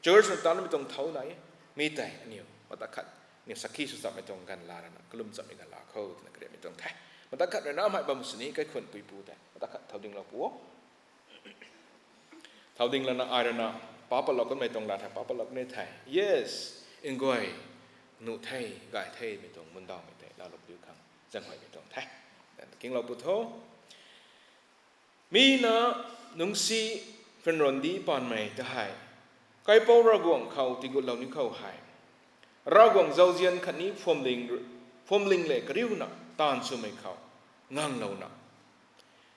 church rui tanamei tuang thau nai e. Mi tei aniu mata khat, aniu sakhi swchamei tuang ganv laa rana, kalum chammei ganv laa khou twna kariamei tuang the. Mata khat rui namei bam sini kaikhun puipu tei mata khat thau dinglou pu o. Thau ding lana ai rana, pa patlou kanmei tuang lat hei pa patlou kan e thei, yes, nguay, nuh the, gay themei tuang mundawmei tei laalou diu khang zaenghuaymei tuang the. Kinglou pu tho. Mi na nungsi phenrandi baanvmei ta hei Kaipouc Ravguangc khou tigutlou ni khou hei, Ravguangc zauzian khatni phuamling, phuamling le kariuna taanv swmei khou nganglouna,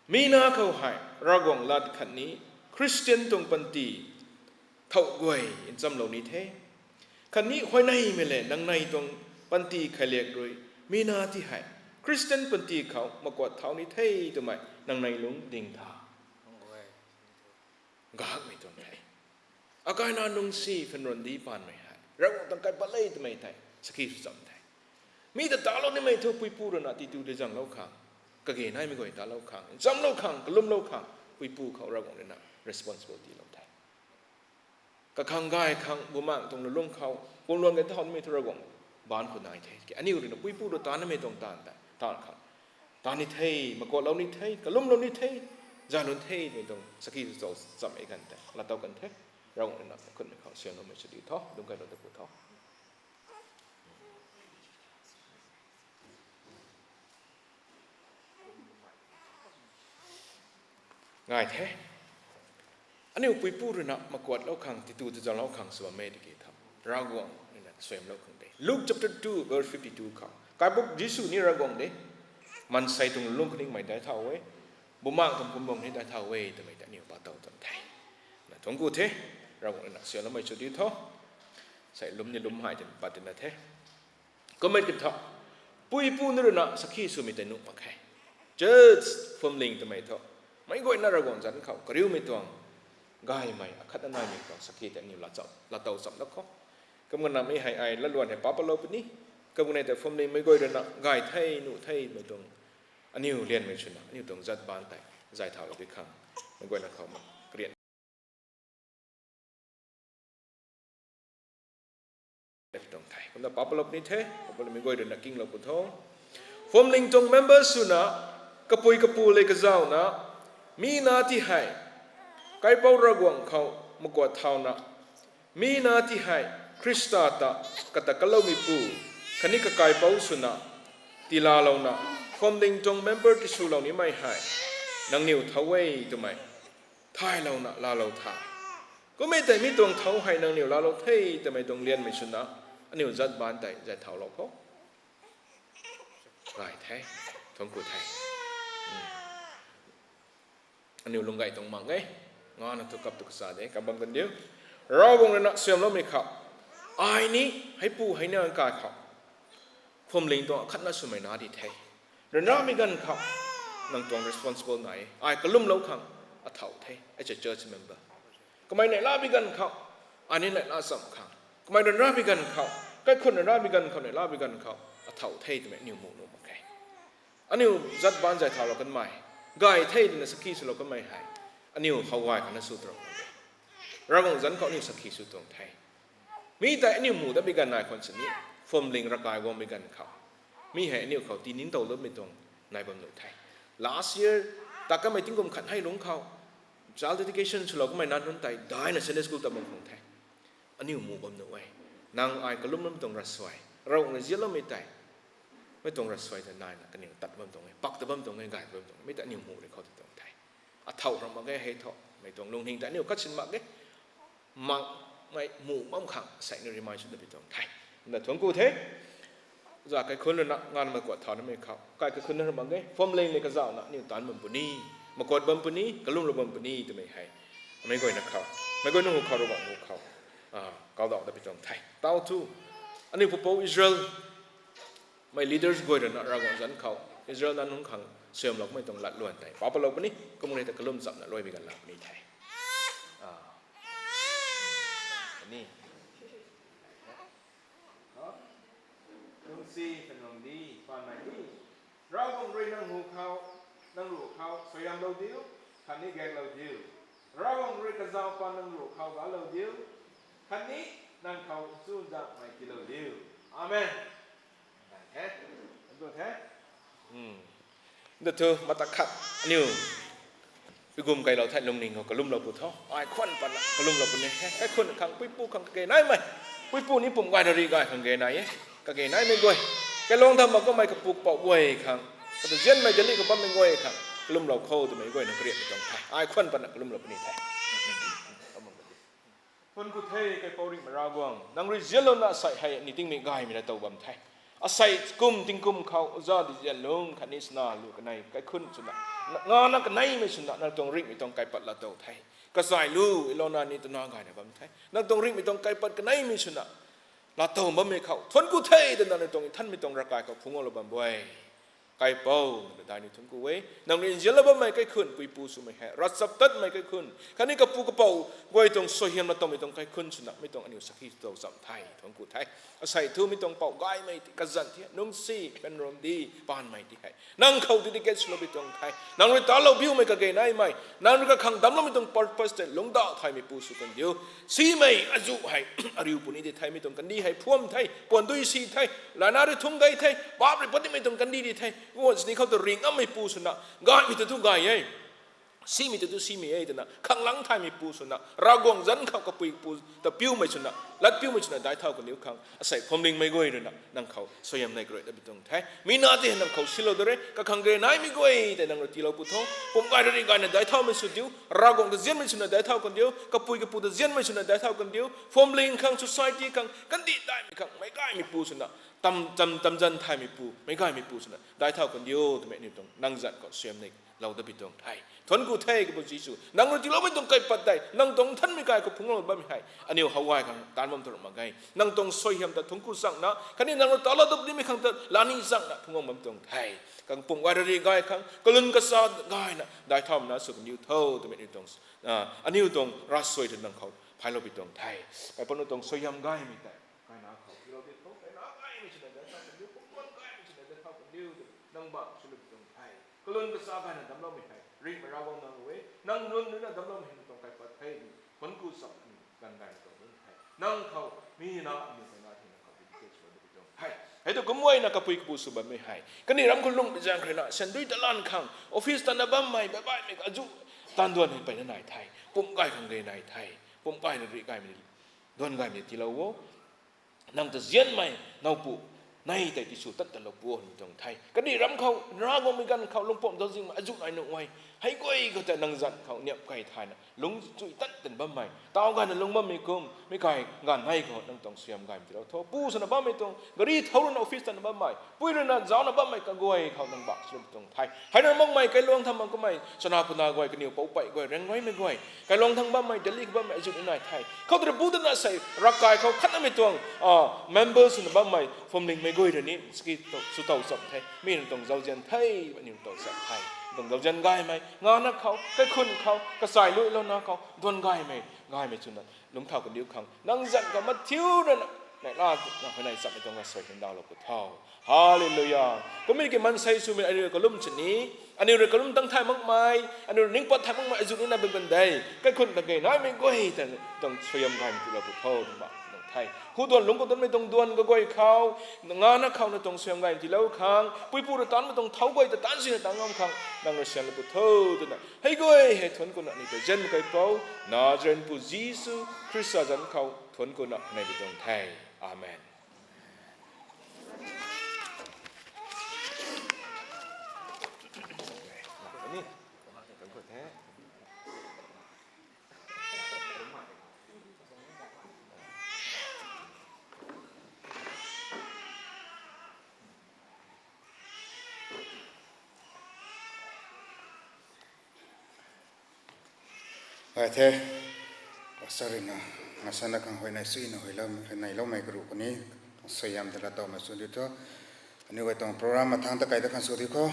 mi na khou hei Ravguangc lat khatni Khristian tuang panty thow guay nchamlou ni the. Khatni huayneymei le nangnei tuang panty khailiak rui, mi na ti hei Khristian panty khou makuat thau ni the twmei nangnei lungc ding tha. Gakmei tuang the. Akaina nungsi phanruan di paanmei hei Ravguangc tuang kaipat le twmei tei sakhi sw cham the. Mi ta talou nimei thu puipu rui na titu tei zanglou khang, kage naimei guay talou khang, nchamlou khang, kalumlou khang, puipu khou Ravguangc rui na responsibility lou the. Kakhang gay khang bumaengc tuang lulung khou pumluan gay thau nimei thu Ravguangc baanc khou nai the. Ke aniu rui na puipu rui taanv nimei tuang taanv tei taanv khang, taanv ni the, makuatlou ni the, kalumlou ni the, zanlou the twmei tuang sakhi sw cham e kan tei laatow kan the. Ravguangc rui na khunmei khou siamloumei sw diu tho, lungc kailou ta pu tho. Ngai the. Aniu puipu rui na makuatlou khang, titu tei zanglou khang sw bammei tiki tha, Ravguangc rui na suaihiamlou khang de. Luke chapter two verse fifty two khou Kaipouc Jisu ni Ravguangc de, maansei tuang lungc kaningmei dai thau e, bumaengc tuang pumluan ni dai thau e twmei tei aniu pa tow tuang the. Na thuanc ku the, Ravguangc rui na siamloumei sw diu tho. Sei lwm ni lwm hei tei pat tina the. Kummei ki tho, puipu ni rui na sakhi swmei tei nuh mak khe. Church phuamling twmei thu, meic guayna Ravguangc zanc khou kariumei tuang gaymei akhatna naimei tuang sakhi tei aniu laatow cham da khou. Kum kanamei hei ai latluan hei pa patlou puni. Kum kanei tei phuamlingmei guay rui na gay the, nuh themei tuang, aniu lianmei swna aniu tuang zat baanc tei zay thaulou di khang, meic guayna khou karian tuang the. Kumna pa patlou puni the, pa patlou mei guay rui na kinglou pu tho. Phuamling tuang member swna, kapui kapu le kazauhna, mi na ti hei Kaipouc Ravguangc khou makuat thauna, mi na ti hei Khrista ta kata kaloumeipu khatni kakaipouc swna tiilalouna, phuamling tuang member tiswlou nimei hei nangniw thow e twmei thaylouna laalou tha. Kummei tei mi tuang thow hei nangniw laalou the twmei tuang lianmei swna aniu zat baanc tei zay thaulou khou gay the, thuanc ku the. Aniu lung gay tuang mak e. Ngana thu kap tu kasa de, kap bam kan diu. Ravguangc rui na suaihiamloumei khou, ai ni, heipu hei ni kai khou phuamling tuang akhatna swmei na di the. Ryanramei ganv khou nang tuang responsible nai e. Ai kalumlou khang athow the as a church member. Kamei neihlamei ganv khou, ai ni neihla cham khang, kamei ryanramei ganv khou, kaikhunc ryanramei ganv khou, neihlamei ganv khou athow the twmei aniu mu nuh mak khe. Aniu zat baanc zay thaulou kanmei, gay the twna sakhi swlou kanmei hei aniu how gay khang na sw tuang the. Ravguangc zanc khou aniu sakhi sw tuang the. Mi tei aniu mu dat bi ganv nai khwan sini, phuamling ravkai guangmei ganv khou, mi hei aniu khou tii ningtow loumei tuang nai bam nuh the. Last year, ta kamei tingkum khat hei lungc khou child dedication swlou kamei na nunc tei daina Sunday school ta bam khang the. Aniu mu bam nuh e. Nang ai kalum bammei tuang ravsuai, Ravguangc rui zianloumei tei, mei tuang ravsuai ta naina kaniw tat bam tuang e, pak ta bam tuang e, gay ta bam tuang e. Mi ta aniu mu rui khou ti tuang the. Athow ram mak ge hei thu, mei tuang lungning ta aniu khat sin mak ge. Makmei mu bam khang sei ni remind sw ta bi tuang the. Na thuanc ku the. Za kaikhunc rui na nganv makuat thau nimei khou, kai kaikhunc na ram mak ge, phuamling le kazauhna aniu taanv bam puni, makuat bam puni, kalumlou bam puni twmei hei meic guayna khou, meic guayna hu khou, Ravguangc hu khou, kawdauh ta bi tuang the. Tau thu, aniu pupouc Israel mei leaders guay rui na Ravguangc zanc khou Israel na nunc khang suaihiamlou kamei tuang latluan tei pa patlou puni, kum rui ta kalum chamna luai bi ganv laa puni the. Ni, nungsi kanung di, panmei ni, Ravguangc rui nang hu khou, nang ruc khou suaihiamlou diu, khatni gaeklou diu. Ravguangc rui kazauh pan nang ruc khou galou diu, khatni nang khou chuzaenghmei tiilou diu. Amen. Nda thu mata khat aniu pigum kailou thei lungning khou kalumlou pu tho. Ai khwan patna kalumlou puni he. Kaikhunc khang, puipu khang kage naimei, puipu ni pum gay na ri gay khang kage nai e. Kage naimei guay, kailung tham mak kamei kapu kapouc guay khang, kata zianmei dali khou bammei guay khang kalumlou khou twmei guayna karian tuang the. Ai khwan patna kalumlou puni the. Thuanc ku the, kaipouc ringhmei Ravguangc, nang rui nzianlouna asei hei ni tingmei gaymei na tow bam the. Asei kum tingkum khou za di zian lung khatni sana lu kanei kaikhunc swna, ngana kaneimei swna nang tuang ringhmei tuang kaipat laa tow the. Kazay lu, ilouna ni twna gayna bam the. Nang tuang ringhmei tuang kaipat kaneimei swna laa tow bammei khou thuanc ku the twna nang tuang nthanmei tuang ravkai khou phungc lou bam e. Kaipouc, nang ta daihni thuanc ku e. Nang rui nzianlou bammei kaikhunc, puipu swmei hei ravchaptatmei kaikhunc khatni kapu kapouc guay tuang suaihiam laa towmei tuang kaikhunc swna mi tuang aniu sakhi tow cham the, thuanc ku the. Asei thu mi tuang pou gaymei ti kazanc the, nungc si, panrom di, paanmei ti hei nang khou dedicate swlou pui tuang the. Nang rui talou biumei kage naimei, nang rui kakhang damcloumei tuang purpose tei lungcdauh thaymei pu sw kandiu. Simei azuh hei ariu puni di the, mi tuang kandih hei phuam the, puan dui si the, lana rui thungc gay the, paap rui patmei tuang kandih di the, guan sini khou ta ringammei pu swna, gaymei ta thu gay e, simei ta thu simei e twna khanglang thaymei pu swna, Ravguangc zanc khou kapui pu ta piumei swna, lat piumei swna daic thau kandiu khang asei phuamlingmei guay ruina nang khou suaihiam nei karui ta pui tuang the. Mi na tei nang khou silou da re, kakhang ge naimei guay tei nang rui tiilou pu tho. Pum gay rui gayna daic thaumei sw diu, Ravguangc ta nzianmei swna daic thau kandiu, kapui kapu ta nzianmei swna daic thau kandiu, phuamling khang, society khang, kandih daihmei khang meic gaymei pu swna, tam, tam, tamzan thaymei pu, meic gaymei pu swna daic thau kandiu twmei aniu tuang nang zanc khou suaihiam nei lou da pui tuang the. Thuanc ku the, kapu Jisu, nang rui tiiloumei tuang kaipat tei nang tuang nthanmei kai khou phungc lou bammei hei aniu how gay khang taanv bam thu mak ge. Nang tuang suaihiam ta thuanc ku changna khatni nang rui talou da nimei khang ta lani changna phungc bam tuang the. Kang pum gay rui gay khang kalun kasa gayna daic thaumei na sw kandiu tho twmei aniu tuang, aniu tuang ravsuai ta nang khou phaylou pui tuang the. Kaipouc nang tuang suaihiam gaymei tei kaina khou tiilou di tho, kaina gaymei swna daic thau kandiu, pumtan gaymei swna daic thau kandiu twna nang bam silou pui tuang the. Kalun kasa gayna damcloumei hei ringhmei Ravguangc nang e, nang lun ruina damcloumei hei nang tuang kaipat the, thuanc ku cham aniu ganv gayna tuang bam the. Nang khou mi na aniu kaina the, nang khou dedicate swlou da pui tuang the. Hei tu kumcna kapui kapu sw bammei hei kandih ram khou lungh pui zaeng khou ruina sandui talan khang, office tana bammei, baihbaihmei azuh taanv duan hei mpeyna nai the, pum gay khang ge nai the, pum gay rui gaymei, duan gaymei tiilou o. Nang ta nzianmei nowpu nei tei tisw tat talou pu twmei tuang the. Kandih ram khou, Ravguangc mei ganv khou lungpam zauczingmei azuh nai nuh e. Hei guay khou tei nang zanc khou niamh key thayna lungc chui tat tan bammei, taw gayna lungc bammei kum mi kai ganv nei khou nang tuang suaihiam gaymei tiilou tho. Pu swna bammei tuang gari thau ruina office tana bammei, pui ruina zaucna bammei kaguay khou nang bak swlou pui tuang the. Hei na makmei kailuang thang mak kamei chana puna guay, kaniw poupey guay, raengruaimei guay, kailuang thang bammei, Delhi khou bammei azuh ni nai the. Khou tei rui bu dana sei ravkai khou khatnamei tuang, member swna bammei phuamlingmei guay rui ni saki sw tow cham the. Mi nang tuang zauzian the, aniu tow cham the. Nang tuang zauzian gaymei ngana khou, kaikhunc khou, kachai luilouna khou duan gaymei, gaymei swna lungc thau kandiu khang nang zanc khou mathiu ruina neihla nang huayney chammei tuang ravsuai hymdaulou pu tho. Hallelujah. Kumna ki maansei swmei aniu rui kalum sini, aniu rui kalum tang thay makmei, aniu rui ning pat thay makmei azuh nina bam kan de. Kaikhunc ta ge naimei guay ta tuang suaihiam gaymei tiilou pu tho twna bam tuang the. Hu duan lungc khou duanmei tuang duan kaguay khou, ngana khou nang tuang suaihiam gaymei tiilou khang, puipu rui taanmei tuang thau guay ta taanv sina taanv ngam khang nang rui sianlou pu tho twna hei guay hei thuanc kuna ni ta nzianmei kaipouc Nazareth pu Jisu Khrista zanc khou thuanc kuna nei pui tuang the. Amen. Ai the, pastor rui na, ngasana khang huayney suina huaylou, huayneyloumei karuh khou ni suaihiam ta laa towmei sw di tho. Aniu guay tuang program mathang ta kai ta khang sw di kho.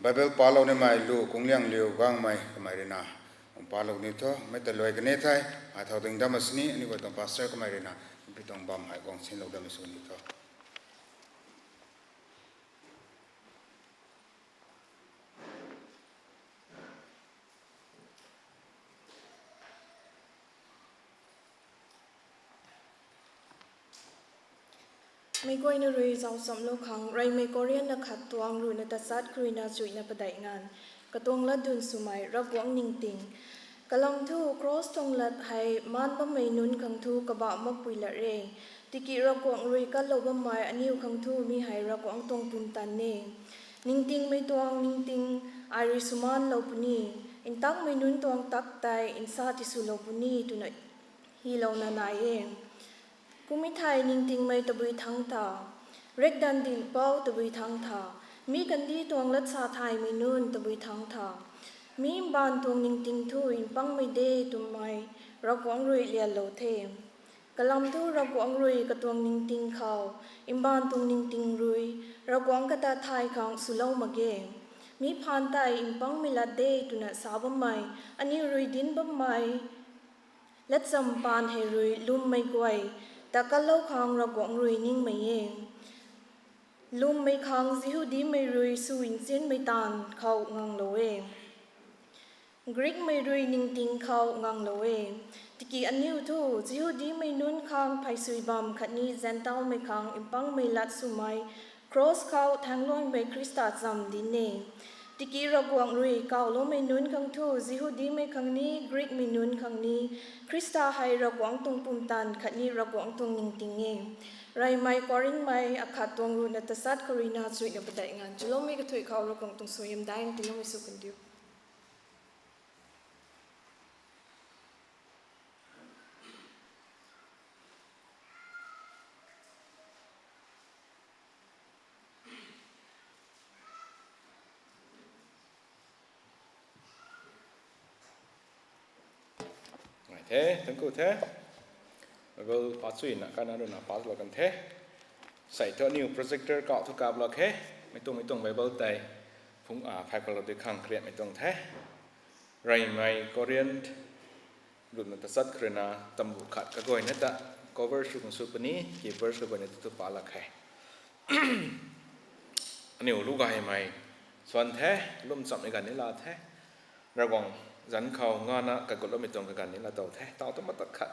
Bible palou nimei lu kungliang liu guangmei kamei rui na palou ni tho. Mei ta luai kani the, ai thau ding dam sini aniu guay tuang pastor kamei rui na pi tuang bam hei guang sinlou dam sw ni tho. Meic guayna rui zauc chamlou khang, Reymei Korinth na khat tuang ruhna tachat kharuina chuihna padeih nganv, katuang latdyn swmei Ravguangc ningting. Kalam thu, cross tuang lat hei maan bammei nunc khang thu kabah makpui lat re. Tiki Ravguangc rui katlou bammei aniw khang thu mi hei Ravguangc tuang pumtan e. Ningtingmei tuang ningting ai rui swmaanlou puni, ntakmei nunc tuang tak tei nsa tiswlou puni twna Hilouna nai e. Kummei thei ningtingmei tabui thangc tha, riakdanv dinhpouc tabui thangc tha, mi kandih tuang latsa thaymei nunc tabui thangc tha, mi mbaanv tuang ningting thu mpangmei de twmei Ravguangc rui lyanlou the. Kalam thu Ravguangc rui katuang ningting khou, mbaanv tuang ningting rui, Ravguangc kata thay khang swlou mak ge. Mi phaan tei mpangmei lat de twna sa bammei, aniu rui dinc bammei latcham paan hei rui lwmmei guay ta kalou khang Ravguangc rui ningmei e. Lwmmei khang Jihudimei rui sw nzianmei taanv khou nganglou e. Greekmei rui ningting khou nganglou e. Tiki aniu thu Jihudimei nunc khang pheysui bam khatni Zentelmei khang mpangmei lat swmei, cross khou thaengluaimei Khrista cham dinc e. Tiki Ravguangc rui kawloumei nunc khang thu Jihudimei khang ni, Greekmei nunc khang ni, Khrista hei Ravguangc tuang pumtan khatni Ravguangc tuang ningting e. Reymei Korinthmei akhat tuang ruhna tachat khou ruina chuihna padeih nganv chuloumei kathuic khou Ravguangc tuang suaihiam daihna tiiloumei sw kandiu. Ngai the, thank you the. Bible pachuina kana ruina pachlou kan the. Sei thu aniu projector kau thu kaplou khe. Mei tuang mei tuang Bible tei phung a phai khou lou di khang Khrista mei tuang the. Reymei Korinth ruhna tachat khou ruina tambu khat kaguayna ta cover sw kan sw puni ki verse kaguayna tu tu pa lak khe. Aniu lu gaymei suan the, lwm chamhmei ganv ni la the. Ravguangc zanc khou ngana kagutloumei tuang kaganv ni laa tow the. Taw tu matak khat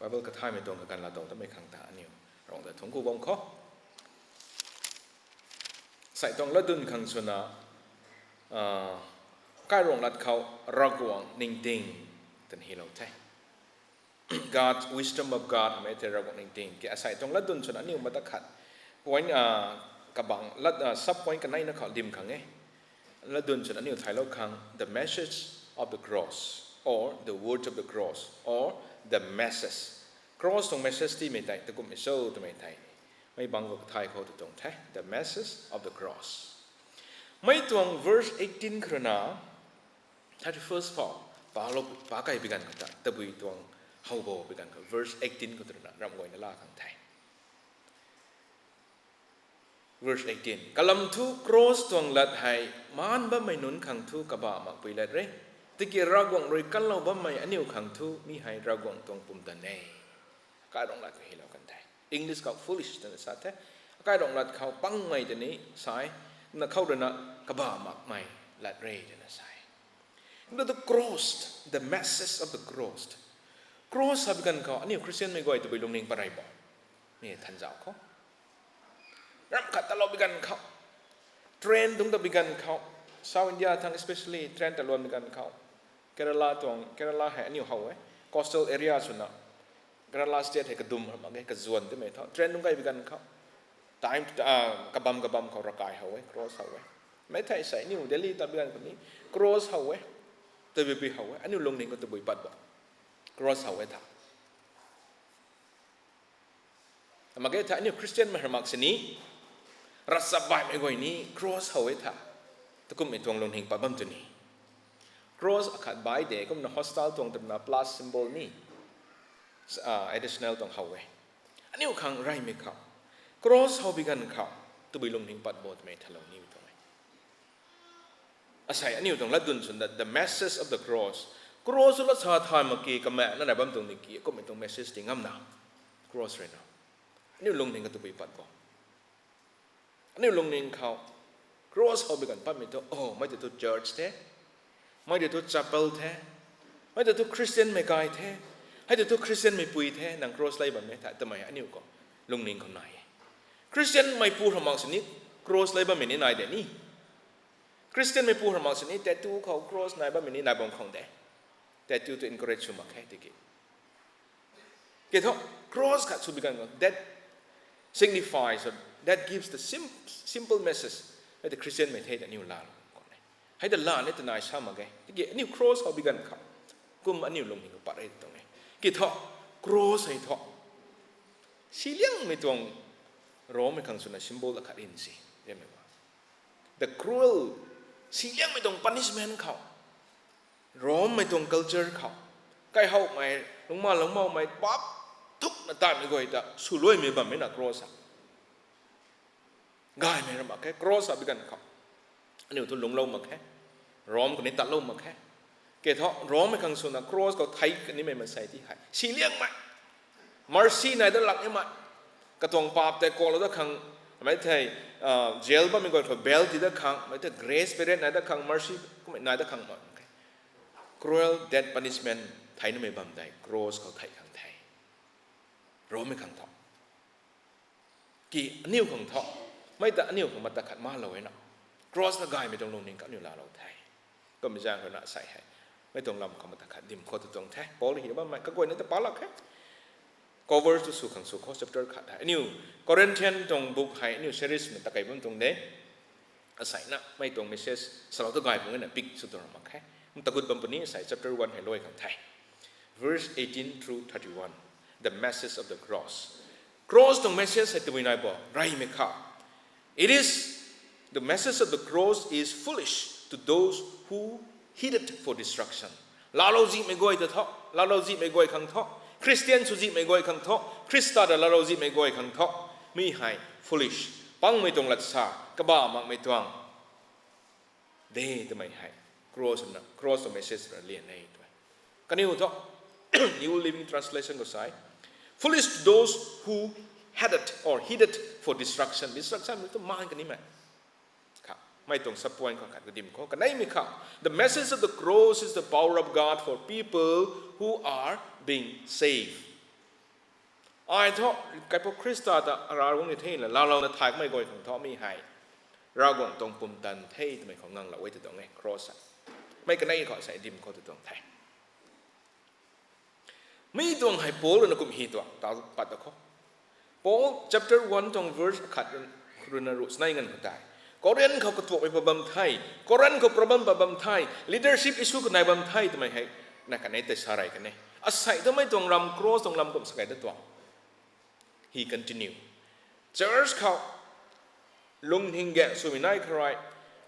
Bible kathaymei tuang kaganv laa tow tamei khang ta aniu Ravguangc ta thungc ku bam khou. Sei tuang latdyn khang swna Kairuangc lat khou Ravguangc ningting twna hylou the. God's wisdom of God, mei the Ravguangc ningting. Ki asei tuang latdyn swna aniu matak khat point kabang lat sub point kaneina khou dim khang e. Latdyn swna aniu thaylou khang the message of the cross or the words of the cross or the message. Cross tuang message timei tei takumhmei cho twmei tei mei bang khou kathay khou tu tuang the the message of the cross. Mei tuang verse eighteen khou ruina thirty first phou palou pa kei bi ganv khou ta tabui tuang how bo bi ganv khou verse eighteen khou tu ruina ramh guayna laa khang the. Verse eighteen, kalam thu cross tuang lat hei maan bammei nunc khang thu kabah makpui lat re. Tiki Ravguangc rui kanlou bammei aniu khang thu mi hei Ravguangc tuang pumtan e. Kairuangc lat khou hylou kan the. English khou foolish twna sa the. Kairuangc lat khou pangmei tei ni sa e. Na khou ruina kabah makmei lat re twna sa e. Kumna the cross, the message of the cross. Cross hei bi ganv khou aniu Christianmei guay tabui lungning pat rey bo? Mi thanzauh khou ramh khat talou bi ganv khou, train dungc ta bi ganv khou, South India thang especially train taluan bi ganv khou, Kerala tuang, Kerala hei aniu how e, coastal area swna, Kerala state hei kadum mak ge, kazuan timei thu train dungc kai bi ganv khou, time kabam kabam khou ravkai how e, cross how e. Mei thei sei aniu Delhi ta bi ganv khou ni cross how e, tabui how e, aniu lungning khou tabui pat bo? Cross how e tha. Mak ge tha, aniu Christianmei hei mak sini, ravchapbaihmei guay ni cross how e tha. Takumhmei tuang lungning pat bam tu ni. Cross akhat bai de, kumna hostile tuang twna plus symbol ni additional tuang how e. Aniu khang reymei khou cross how bi ganv khou tabui lungning pat bo twmei thalou nimei tuang e. Asei aniu tuang latdyn swna the message of the cross. Cross lat sa thay mak ki kamei na nai bam tuang ni ki, kumhmei tuang message ti ngamna. Cross ruina aniu lungning khou tabui pat bo? Aniu lungning khou cross how bi ganv patmei thu, oh, mei tei thu church the, mei tei thu chapel the, mei tei thu Christianmei kai the, hei tei thu Christianmei pui the, nang cross lei bammei the twmei aniu khou lungning khou nai e. Christianmei pu rui mak sini cross lei bammei ni nai de ni. Christianmei pu rui mak sini tattoo khou cross nai bammei ni nai bam khang de. Tattoo tu encourage sw mak khe tiki. Ki thu, cross khat sw bi ganv khou, that signifies, or that gives the sim-, simple message. Hei tei Christianmei the ta aniu laalou khang e. Hei ta laa ni twna sa mak ge. Tiki aniu cross how bi ganv khou, kum aniu lungning khou pat rey tuang e. Ki thu, cross hei thu, siliangmei tuang Rommei khang swna symbol akhat in si. Remember, the cruel, siliangmei tuang punishment khou, Rommei tuang culture khou, kaihoumei, lungma lungmaumei, paap thukna tatmei guay ta swluaimei bammei na cross a. Gaymei ra mak khe, cross a bi ganv khou. Aniu thu lungclou mak khe. Rom khou ni tatlou mak khe. Ke thu, Rommei khang swna cross khou thei kanimei maansei ti hei siliangmei, mercy nai dat lak nimei, katuang paap tei kuaklou dat khang, mei thei, jail bammei guay khou bail tii dat khang, mei thei grace period nai dat khang, mercy kummei nai dat khang mak khe. Cruel death punishment thei nimei bam tei cross khou thei khang the. Rommei khang thu. Ki aniu khang thu, mei ta aniu khang mata khat malou e na. Cross na gaymei tuang lungning kha aniu laalou the. Kummei zaeng ruina sei hei, mei tuang lam khou mata khat dim khou tu tuang the. Paul hei bammei kaguayna ta palak khe. Cover tu sw khang sw khou chapter khat hei. Aniu Corinthian tuang book hei aniu series mei ta kei bam tuang de. Aseina mei tuang message salou tu gay pung na pick sw tu ram mak khe. Mta gut bam puni sei chapter one hei luai khang the. Verse eighteen through thirty-one. The message of the cross. Cross tuang message hei tabui nai bo, reymei kha. It is, the message of the cross is foolish to those who headed for destruction. Laalou zihmei guay ta thu, laalou zihmei guay khang thu, Christian sw zihmei guay khang thu, Khrista ta laalou zihmei guay khang thu, mi hei foolish, pangmei tuang lat sa, kabah makmei tuang de twmei hei cross na, cross tuang message na lian e tw e. Kaniw thu, New Living Translation khou sa e, foolish to those who headed or headed for destruction. Destruction mei tu maan kanimei. Kha, mei tuang sub point khou khat kadim khou kaneimei kha, the message of the cross is the power of God for people who are being saved. Ai thu, Kaipu Khrista ta Ravguangc ni the la laalouna thay kamei guay khang thu mi hei Ravguangc tuang pumtan the twmei khou nganglou e tw tuang e cross a. Mei kanei khou sei dim khou tw tuang the. Mi tuang hei Paul ruina kum hi tuang, ta pat ta khou. Paul chapter one tuang verse khat ruina ruh snei nganv khou tei, Corinth khou katuakmei pa bam the, Corinth khou problem pa bam the, leadership issue khou nai bam the twmei hei na kanei tei sa rey kan e. Asei tu mei tuang ram cross tuang lam kum sa kei ta tuang. He continue. Church khou lungning gaeng swmei nai khou rui,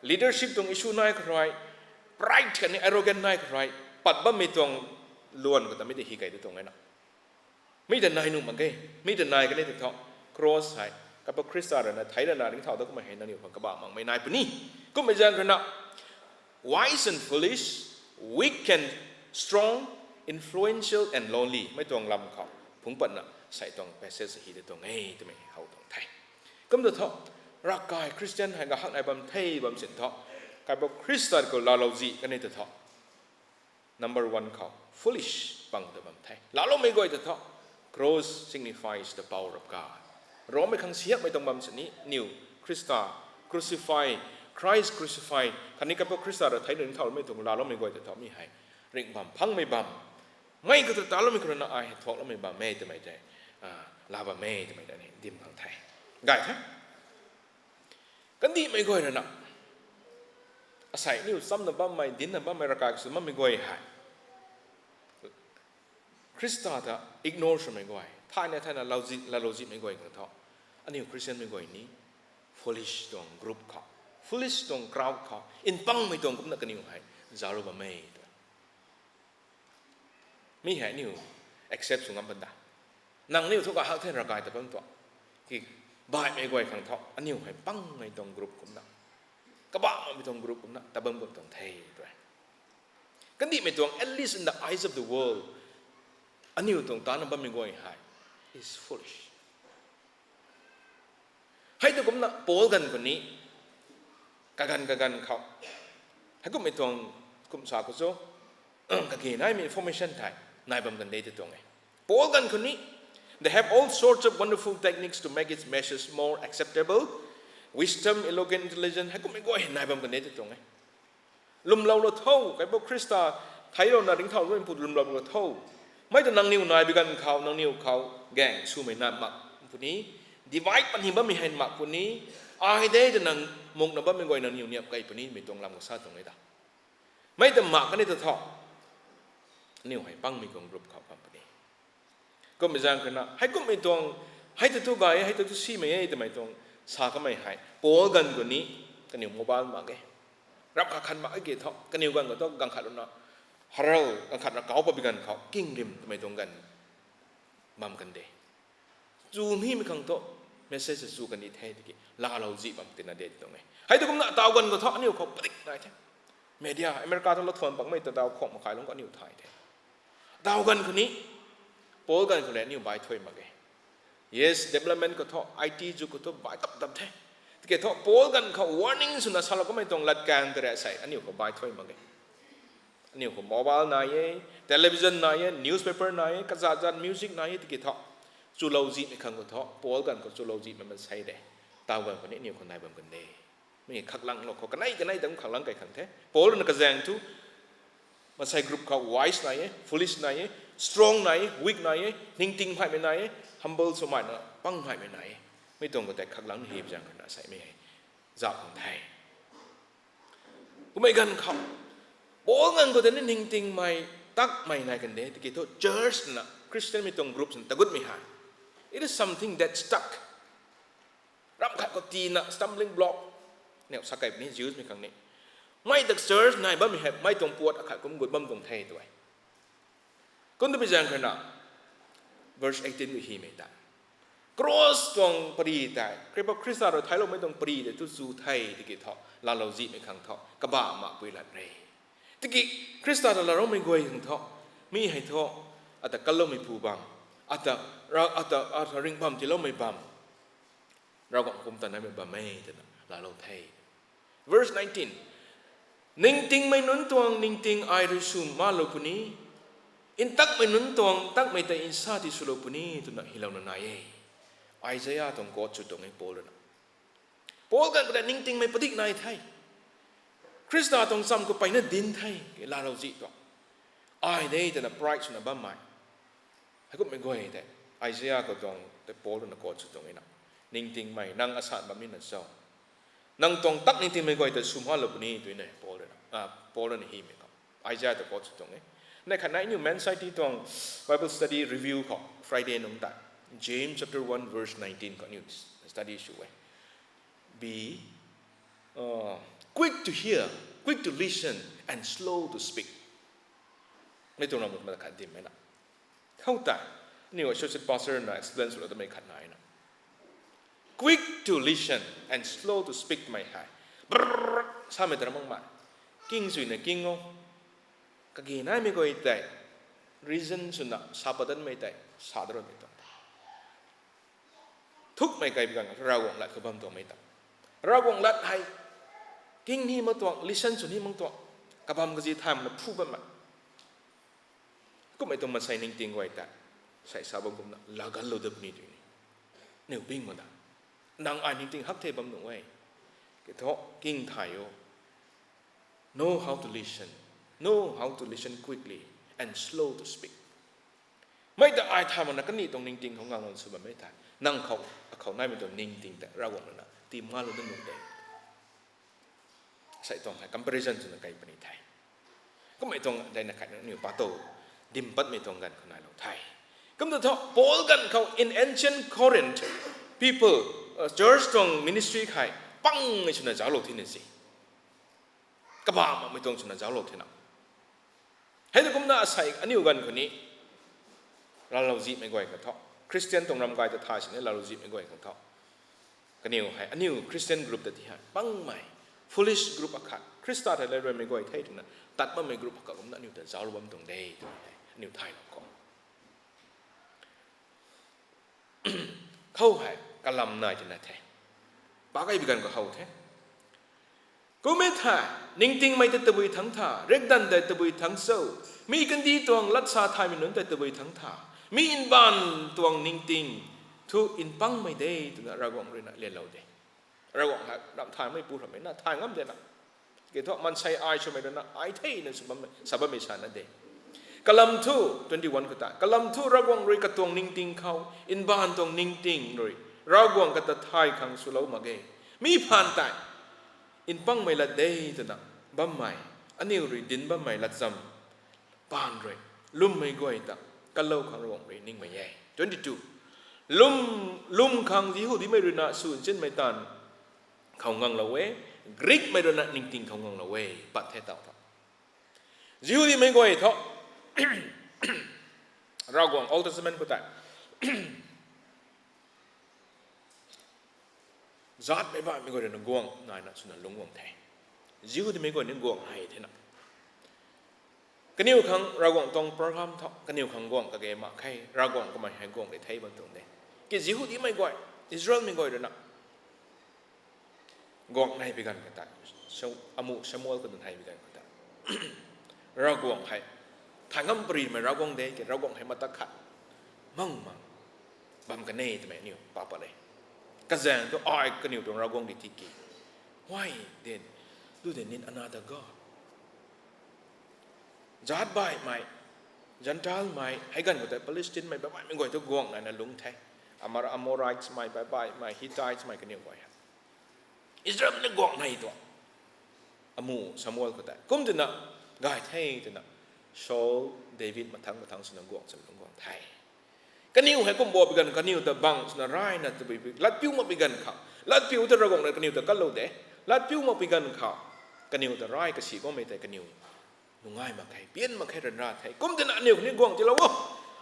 leadership tuang issue nai khou rui, pride khatni arrogant nai khou rui, pat bammei tuang luan khou ta mi tei hi kei ta tuang e na. Mi ta nai nuh mak ge, mi ta nai kanei ta thu, cross hei, Kaipu Khrista ruina thei lana ringcthau da kummei hei nangniw khang kabah makmei nai puni. Kummei zaeng ruina, wise and foolish, weak and strong, influential and lonely, mei tuang lam khou phungc patna sei tuang passage hi ta tuang e twmei how tuang the. Kum ta thu, ravkai Christian hei kahak nai bam the bam sin thu, Kaipu Khrista khou laalou zih kanei ta thu, number one khou foolish pang ta bam the. Laaloumei guay ta thu, cross signifies the power of God. Rommei khang siakmei tuang bam sini, niw Khrista crucify, Christ crucified, khatni Kaipu Khrista rui thei ringcthaumei tuang laaloumei guay ta thu mi hei ringh bam phangmei bam, mei khou ta taloumei khou ruina ai hei thuakloumei bam e twmei tei, laa bam e twmei tei ni dim khang the. Gay the. Kandihmei guay ruina, asei niw chamna bammei, dincna bammei, ravkai sw bammei guay hei Khrista ta ignore swmei guay, thayna thayna laalou zihmei guay khang thu, aniw Christianmei guay ni foolish tuang group khou, foolish tuang crowd khou npangmei tuang kumna kaniw hei zauclou bam e tw. Mi hei aniw accept sw ngam pan da. Nangniw thu kahak the ravkai ta bam tuang, ki, baihmei guay khang thu aniw hei pangmei tuang group kumna, kabah makmei tuang group kumna ta bam guang tuang the tw. Kandihmei tuang, at least in the eyes of the world, aniw tuang tana bammei guay hei is foolish. Hei tu kumna Paul ganv khou ni, kaganv kaganv khou, heikummei tuang kum sa khou cho, kage naimei information thei nai bam kan de tw tuang e. Paul ganv khou ni, they have all sorts of wonderful techniques to make its message more acceptable. Wisdom, eloquent, intelligent, heikummei guay nai bam kan de tw tuang e. Lwmlou la tho, Kaipu Khrista theilouna ringcthau ruimpu lwmlou la tho. Mei ta nangniw nai bi ganv khou, nangniw khou gaeng swmei nai mak puni, divide pan ni bammei hei mak puni, ai de ta nang mukna bammei guay nangniw niap kei puni, mei tuang lam khou sa tuang e ta. Mei ta mak kanei ta thu, aniw hei pangmei tuang group khou bam puni. Kummei zaeng khou na, heikumhmei tuang, hei ta thu gay e, hei ta thu simei e twmei tuang sa kamei hei Paul ganv khou ni, kaniw mobile mak e. Ramh khat khat mak e ki thu, kaniw ganv khou thu ganv khat rui na, haral ganv khat na kauc pat bi ganv khou, king rim twmei tuang ganv bam kan de. Chu nimei khang thu, message chu kan di the tiki, laalou zih bam tina de tuang e. Hei tu kumna taw ganv khou thu, aniu khou padik nai the. Media, America thu lathuan pakmei ta taw khwang makhai lung khou aniu thay the. Taw ganv khou ni, Paul ganv khou le aniu bai thuy mak e. Yes, development khou thu, I T zuk khou thu bai tap tap the. Tiki thu Paul ganv khou warning swna salou kamei tuang latkaeng tare sei aniu khou bai thuy mak e. Aniu khou mobile nai e, television nai e, newspaper nai e, kazat zat music nai e tiki thu, chulou zihmei khang khou thu, Paul ganv khou chulou zihmei mansei de. Taw ganv khou ni aniu khou nai bam kan de. Mi khaklanglou khou kanei kanei tang khaklang kai khang the. Paul na kazaeng thu, mansei group khou wise nai e, foolish nai e, strong nai e, weak nai e, ningting haymei nai e, humble swmei na pang haymei nai e. Mi tuang khou tei khaklang ni hip zaeng khou na seimei hei zauc khang the. Kummei ganv khou, Paul ganv khou tei ni ningtingmei, takmei nai kan de tiki thu church na, Christian mei tuang group swna tagutmei hei, it is something that stuck. Ramh khat khou tina stumbling block. Neu sa kai puni Jews mei khang ni. Mei ta church nai bammei hei, mei tuang puat akhat kum gut bam tuang the tu e. Kum tu pi zaeng khou na, verse eighteen tu himei ta, cross tuang pari tei, Khrista rui thailoumei tuang pari tei tu chu the tiki thu, laalou zihmei khang thu, kabah makpui lat re. Tiki Khrista ta laaloumei guay khang thu, mi hei thu, ata kaloumei pu bam, ata, ra, ata, ata ringh bam tiiloumei bam, Ravguangc kumta naimei bam e twna laalou the. Verse nineteen. Ningtingmei nunc tuang ningting ai rui sw malou puni, ntakmei nunc tuang ntakmei tei nsa ti swlou puni twna hylouna nai e. Isaiah tuang quote sw tuang e Paul rui na. Paul ganv khou tei ningtingmei padik nai the. Khrista tuang cham khou mpeyna dinc the, laalou zih tuang. Ai de twna pride swna bammei. Heikumhmei guay tei, Isaiah khou tuang tei Paul rui na quote sw tuang e na. Ningtingmei, nang asan bam nina cho? Nang tuang tak ningtingmei guay tei sw malou puni tw e na Paul rui na, ah, Paul rui na himei khou. Isaiah ta quote sw tuang e. Neih khat na aniu Men Society tuang Bible study review khou Friday nungc ta, James chapter one verse nineteen khou aniu study sw e. Be, uh, quick to hear, quick to listen, and slow to speak. Mei tuang ram mut ma khat dimmei na. Khou tei, aniu associate pastor na explain swlou tamei khat nai na. Quick to listen and slow to speak mei hei. Brrr, samei ta ram makmei. King swna king o. Kage naimei guay tei, reason swna sa padanmei tei, sa daroumei tuang. Thukmei kai bi ganv Ravguangc lat khou bam tuangmei ta. Ravguangc lat hei, king ni mak tuang, listen sw ni mak tuang. Kabam kazi thay makna phu bammei. Kummei tuang mansei ningting guay tei, sei sa bam kumna, laaganlou dat puni tw ni. Niw bing mak da. Nang ai ningting hak the bam nuh e. Ki thu, king thay o. Know how to listen. Know how to listen quickly and slow to speak. Mei ta ai thay makna kaniw tuang ningting khou ngang lan sw bammei thei, nang khou, akhou naimei tuang ningting tei Ravguangc rui na tii malou dat nuh de. Sei tuang hei comparison twna kai puni the. Kummei tuang dei na khat na niw pa tu, dim patmei tuang ganv khou nailou the. Kumna thu, Paul ganv khou in ancient Corinth, people, uh, church tuang ministry khou, pang e swna zauclou thina si. Kabah makmei tuang swna zauclou thina. Hei tu kumna asei aniu ganv khou ni, laalou zihmei guay khang thu. Christian tuang ram kai ta thay sini laalou zihmei guay khang thu. Kaniw hei, aniu Christian group ta ti hei, pangmei, foolish group akhat, Khrista ta lairuimei guay the twna, tat bammei group akhat kumna aniu ta zauclou bam tuang de, twmei hei, aniu thaylou khou. Khou hei, kalam nai tina the. Pakai bi ganv khou how the. Kummei thei, ningtingmei tei tabui thangc tha, riakdanv tei tabui thangc cho, mi kandih tuang latsa thaymei nunc tei tabui thangc tha, mi mbaanv tuang ningting thu mpangmei de twna Ravguangc rui na lyanlou de. Ravguangc hei ramh thaymei pu ramhmei na thay ngam de na. Ki thu maansei ai swmei rui na ai the na sa bammei, sa bammei sana de. Kalam thu, twenty-one khou tei, kalam thu Ravguangc rui katuang ningting khou, mbaanv tuang ningting rui, Ravguangc kata thay khang swlou mak ge. Mi phaan tei, mpangmei lat de twna, bammei, aniu rui dinc bammei latcham, paan rui, lwmmei guay ta, kalou khang Ravguangc rui ningmei e. Twenty two. Lum, lum khang Jihudimei ruina sw nchinmei taanv khou nganglou e, Greekmei ruina ningting khou nganglou e, pat the taw tho. Jihudimei guay tho, Ravguangc Old Testament khou tei zaatmei baihmei guay ruina guang naina swna lungc guang the. Jihudimei guay ni guang hei thena. Kaniw khang Ravguangc tuang program tho, kaniw khang guang kage mak khe, Ravguangc kamei hei guang de thei bam tuang de. Ki Jihudimei guay, Israelmei guay ruina guang nei pi ganv khou tei, Sa-, amu Samuel khou dun hei pi ganv khou tei, Ravguangc hei thay ngam parimei Ravguangc de, ki Ravguangc hei matak khat mang mang bam kan e twmei aniw pa pat e. Kazaeng thu ai kaniw tuang Ravguangc di tiki, why then do they need another god? Zaat baihmei, Gentilemei, hei ganv khou tei Palestinemei, baihmei guay thu guang naina lungc the. Amar-, Amoritesmei, baihmei, Hittitesmei kaniw guay hei Israelmei na guang nei tuang. Amu Samuel khou tei kum twna gay the twna, Saul, David mathangc mathangc swna guang swna lungc guang the. Kaniw hei kum bo pi ganv kaniw ta bang swna rayna tabui pi, latpiu mak pi ganv khou, latpiu ta Ravguangc na kaniw ta kanlou de, latpiu mak pi ganv khou, kaniw ta ray kasi guangmei tei kaniw nungai mak khe, pian mak khe ryanra the. Kum twna aniw khou ni guang tiilou o.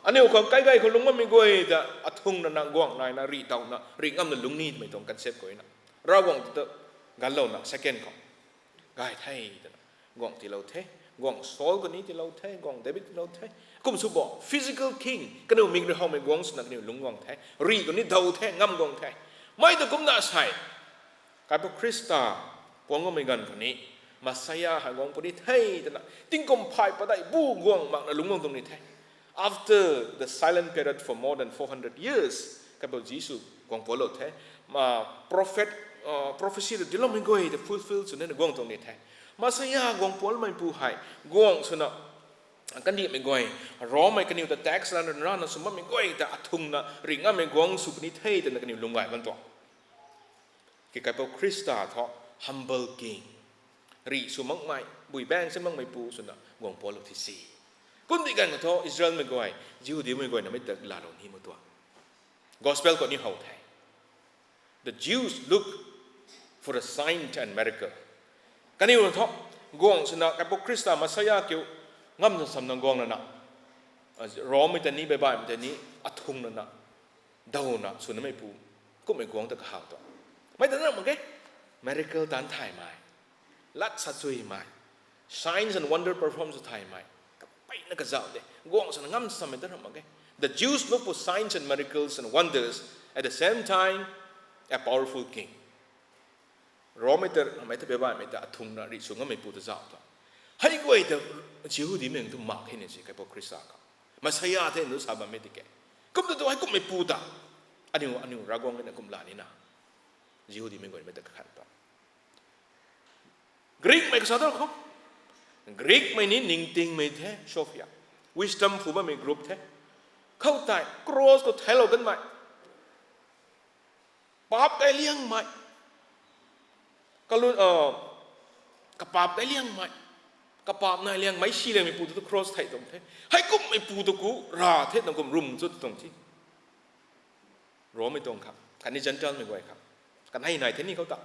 Aniw khou kai gay khou lungc bammei guay ta athung nana guang naina rih dawna rih ngamna lungc ni twmei tuang concept khou na, Ravguangc ta ganlouna second khou gay the twna guang tiilou the. Guang Saul khou ni tiilou the, guang David tiilou the. Kum sw bo, physical king, kaniw mik rui howmei guang swna kaniw lungc guang the, rih khou ni daw the, ngam guang the. Mei ta kumna sei Kaipouc Khrista puang guangmei ganv khou ni, Messiah hei guang puni the twna tingkum phay padeih bu guang makna lungc guang tuang ni the. After the silent period for more than four hundred years, Kaipouc Jisu guang pualou the. Ma, prophet, uh, prophecy ta diloumei guay ta fulfill sw nina guang tuang ni the. Messiah guang pualmeipu hei guang swna kandihmei guay, Rommei kaniw ta tax lana rana sw bammei guay ta athungna rih ngammei guang sw puni the twna kaniw lung gay bam tuang. Ki Kaipouc Khrista thu humble king, rih sw makmei, bui baeng sin makmeipu swna guang pualou thi si. Kumdi ganv khou thu Israelmei guay, Jihudimei guayna mei ta laalou ni ma tuang. Gospel khou ni how the, the Jews look for a sign and miracle. Kaniw thu guang swna Kaipouc Khrista Messiah kiu ngamna samna guang lana, Rommei ta ni, baibaihmei ta ni, athung lana dawna swnameipu kummei guang ta kahaw tuang. Mei ta na mak ge, miracle taanc thaymei, lat sa chuimei, signs and wonder perform sw thaymei, kapeina kazauh de, guang swna ngam samei ta na mak ge. The Jews look for signs and miracles and wonders, at the same time, a powerful king. Rommei ta, mei ta baibaihmei ta athungna rih sw ngammeipu ta zauh tuang. Hei guay ta Jihudimei tu mak khe ni si Kaipouc Khrista khou, Messiah the nu sa bammei tiki. Kum ta tu hei kummeipu ta, aniu, aniu Ravguangc na kum la nina, Jihudimei guaymei ta kakhan tuang. Greekmei kasa tu khou, Greekmei ni ningtingmei the, Sophia, wisdom phu bammei group the. Khou tei cross khou theiclou kanmei, paap kai liangmei, kalu, uh, kapaap kai liangmei, kapaap nai liangmei, si liangmeipu tu cross thei tuang the. Hei kummeipu tu ku ra the tuang kum rum chu tuang thi. Rommei tuang kha, khatni Gentilemei guay kha, kanei nai the ni khou ta.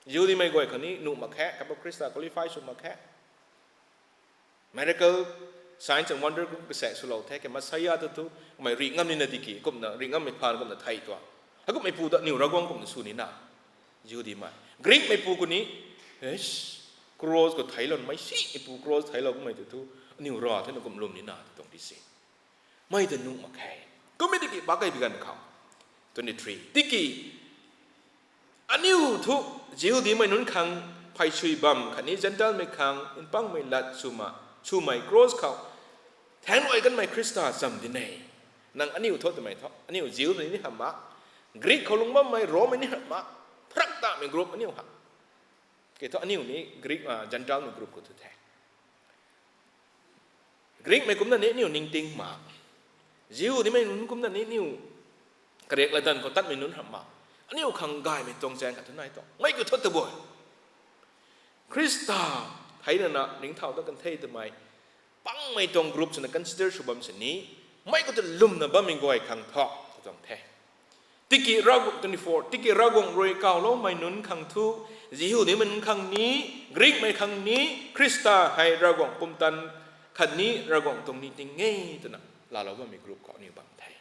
Jihudimei guay khang ni nuh mak khe, Kaipouc Khrista qualify sw mak khe. Miracle, signs and wonder kum kasaek swlou the, ke Messiah tu tu, kamei rih ngam nina tiki, kumna rih ngammei phaan kumna thei tuang. Hei kummeipu ta aniu Ravguangc kumna sw nina. Jihudimei, Greekmeipu khou ni, cross khou theicloumei si, meipu cross theiclou kummei tu tu, aniu ra the na kum lwm nina tu tuang di si. Mei ta nuh mak khe. Kummei tiki pak kai bi ganv khou, twenty three tiki, aniu thu Jihudimei nunc khang pheysui bam khatni Gentilemei khang mpangmei lat swmei, swmei cross khou thaengluai kanmei Khrista cham di ne. Nang aniu thu twmei thu, aniu Jew ni hamh mak, Greek khou lung bammei Rommei ni hamh mak, pharak tamei group aniu ha. Ke thu aniu ni Greek, uh, Gentilemei group khou thu the. Greekmei kumcna ni aniu ningting mak, Jihudimei nunc kumcna ni aniu kariak latdanv khou tatmei nunc hamh mak, aniu khang gaymei tuang chaeng khat thu nai tuang. Mei kiu thu tabui, Khrista thei nana ringcthau dat kan the twmei pangmei tuang group swna consider sw bam sini, Mei khou ta lwmna bammei guay khang thu, tuang the. Tiki Ravguangc twenty-four, tiki Ravguangc rui kawloumei nunc khang thu, Jihudimei nunc khang ni, Greekmei khang ni, Khrista hei Ravguangc pumtan khatni Ravguangc tuang ningting e twna laalou bammei group khou aniu bam the.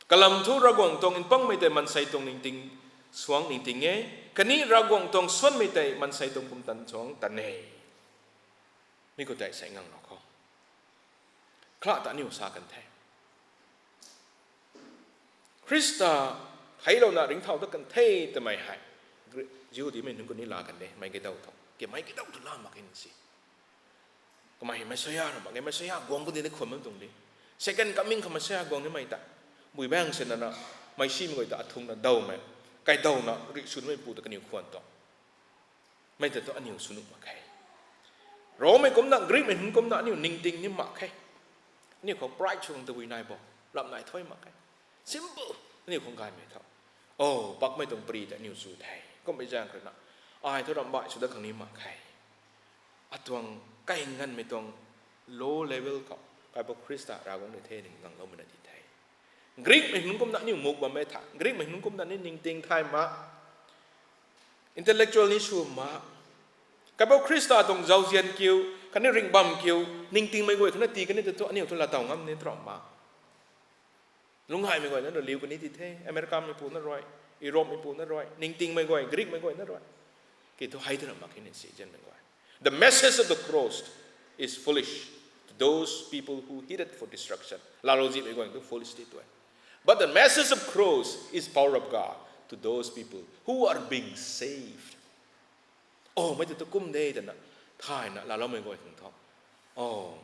Kalam thu Ravguangc tuang mpangmei tei maansei tuang ningting suang ningting e, khatni Ravguangc tuang suanmei tei maansei tuang pumtan suang tan e. Mi khou tei sei nganglou khou, kala ta aniu sa kan the. Khrista theilouna ringcthau dat kan the twmei hei Jihudimei nunc khou ni laa kan de, mei kadaw thu. Ke mei kadaw thu laa mak khe si. Kamei hei Messiah ra mak ge, Messiah guang khou di ni khwan bam tuang di. Second coming khou Messiah guang nimei ta, bui bang sina na, mei simei guay ta athungna dawmei, kaidawna rih swnmei pu ta kaniw khwan tuang. Mei ta thu aniu sw nuh mak khe. Romei kumna, Greekmei nunc kumna aniu ningting ni mak khe. Aniu khou pride sw khang tabui nai bo, lam nai thuy mak khe. Simple, aniu khang gaymei tho. O, pakmei tuang pri ta aniu chu the. Kummei zaeng khou na, ai thu ramh baih sw dat khang ni mak khe. Atuang kai nganmei tuang low level khou, Kaipouc Khrista Ravguangc ni the ning gangloumei na di the. Greekmei nunc kumna aniu muk bammei tha, Greekmei nunc kumna ni ningting thay ma, intellectual ni sw ma, Kaipouc Khrista tuang zauzian kiu khatni ringh bam kiu, ningtingmei guay khou na tii kan ni ta thu aniu thu laatow ngam ni tram ma. Lunghaimei guay na rui liu kan ni ti the, Americameipu na rui, Europemeipu na rui, ningtingmei guay, Greekmei guay na rui, ki thu hei twna mak khe ni si zianmei guay. The message of the cross is foolish to those people who heeded for destruction. Laalou zihmei guay thu foolish ti tu e. But the message of cross is power of God to those people who are being saved. O, mei ta thu kum de twna thayna laaloumei guay khang thu, o,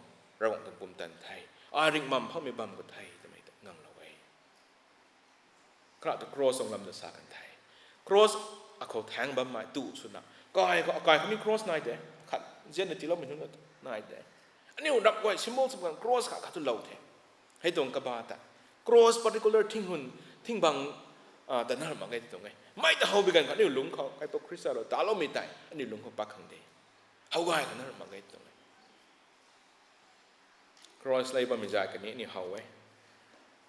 Ravguangc tuang pumtan the, ai ringh bam phangmei bam khou the twmei ta nganglou e. Kala ta cross tuang lam ta sa kan the. Cross akhou thaeng bammei tu swna, kai khou, akai khou ni cross nai de, khat zianna tiiloumei nunc nai de. Aniu rap guay symbol sw kan cross khat khat thu lou the. Hei tuang kaba ta, cross particular thinghun, thingbang, a, ta na mak ge tuang e. Mei ta how bi ganv khou aniu lungc khou Kaipouc Khrista rui taloumei tei aniu lungc khou pak khang de, how gay khou na mak ge tuang e. Cross lei bammei zat kani aniu how e.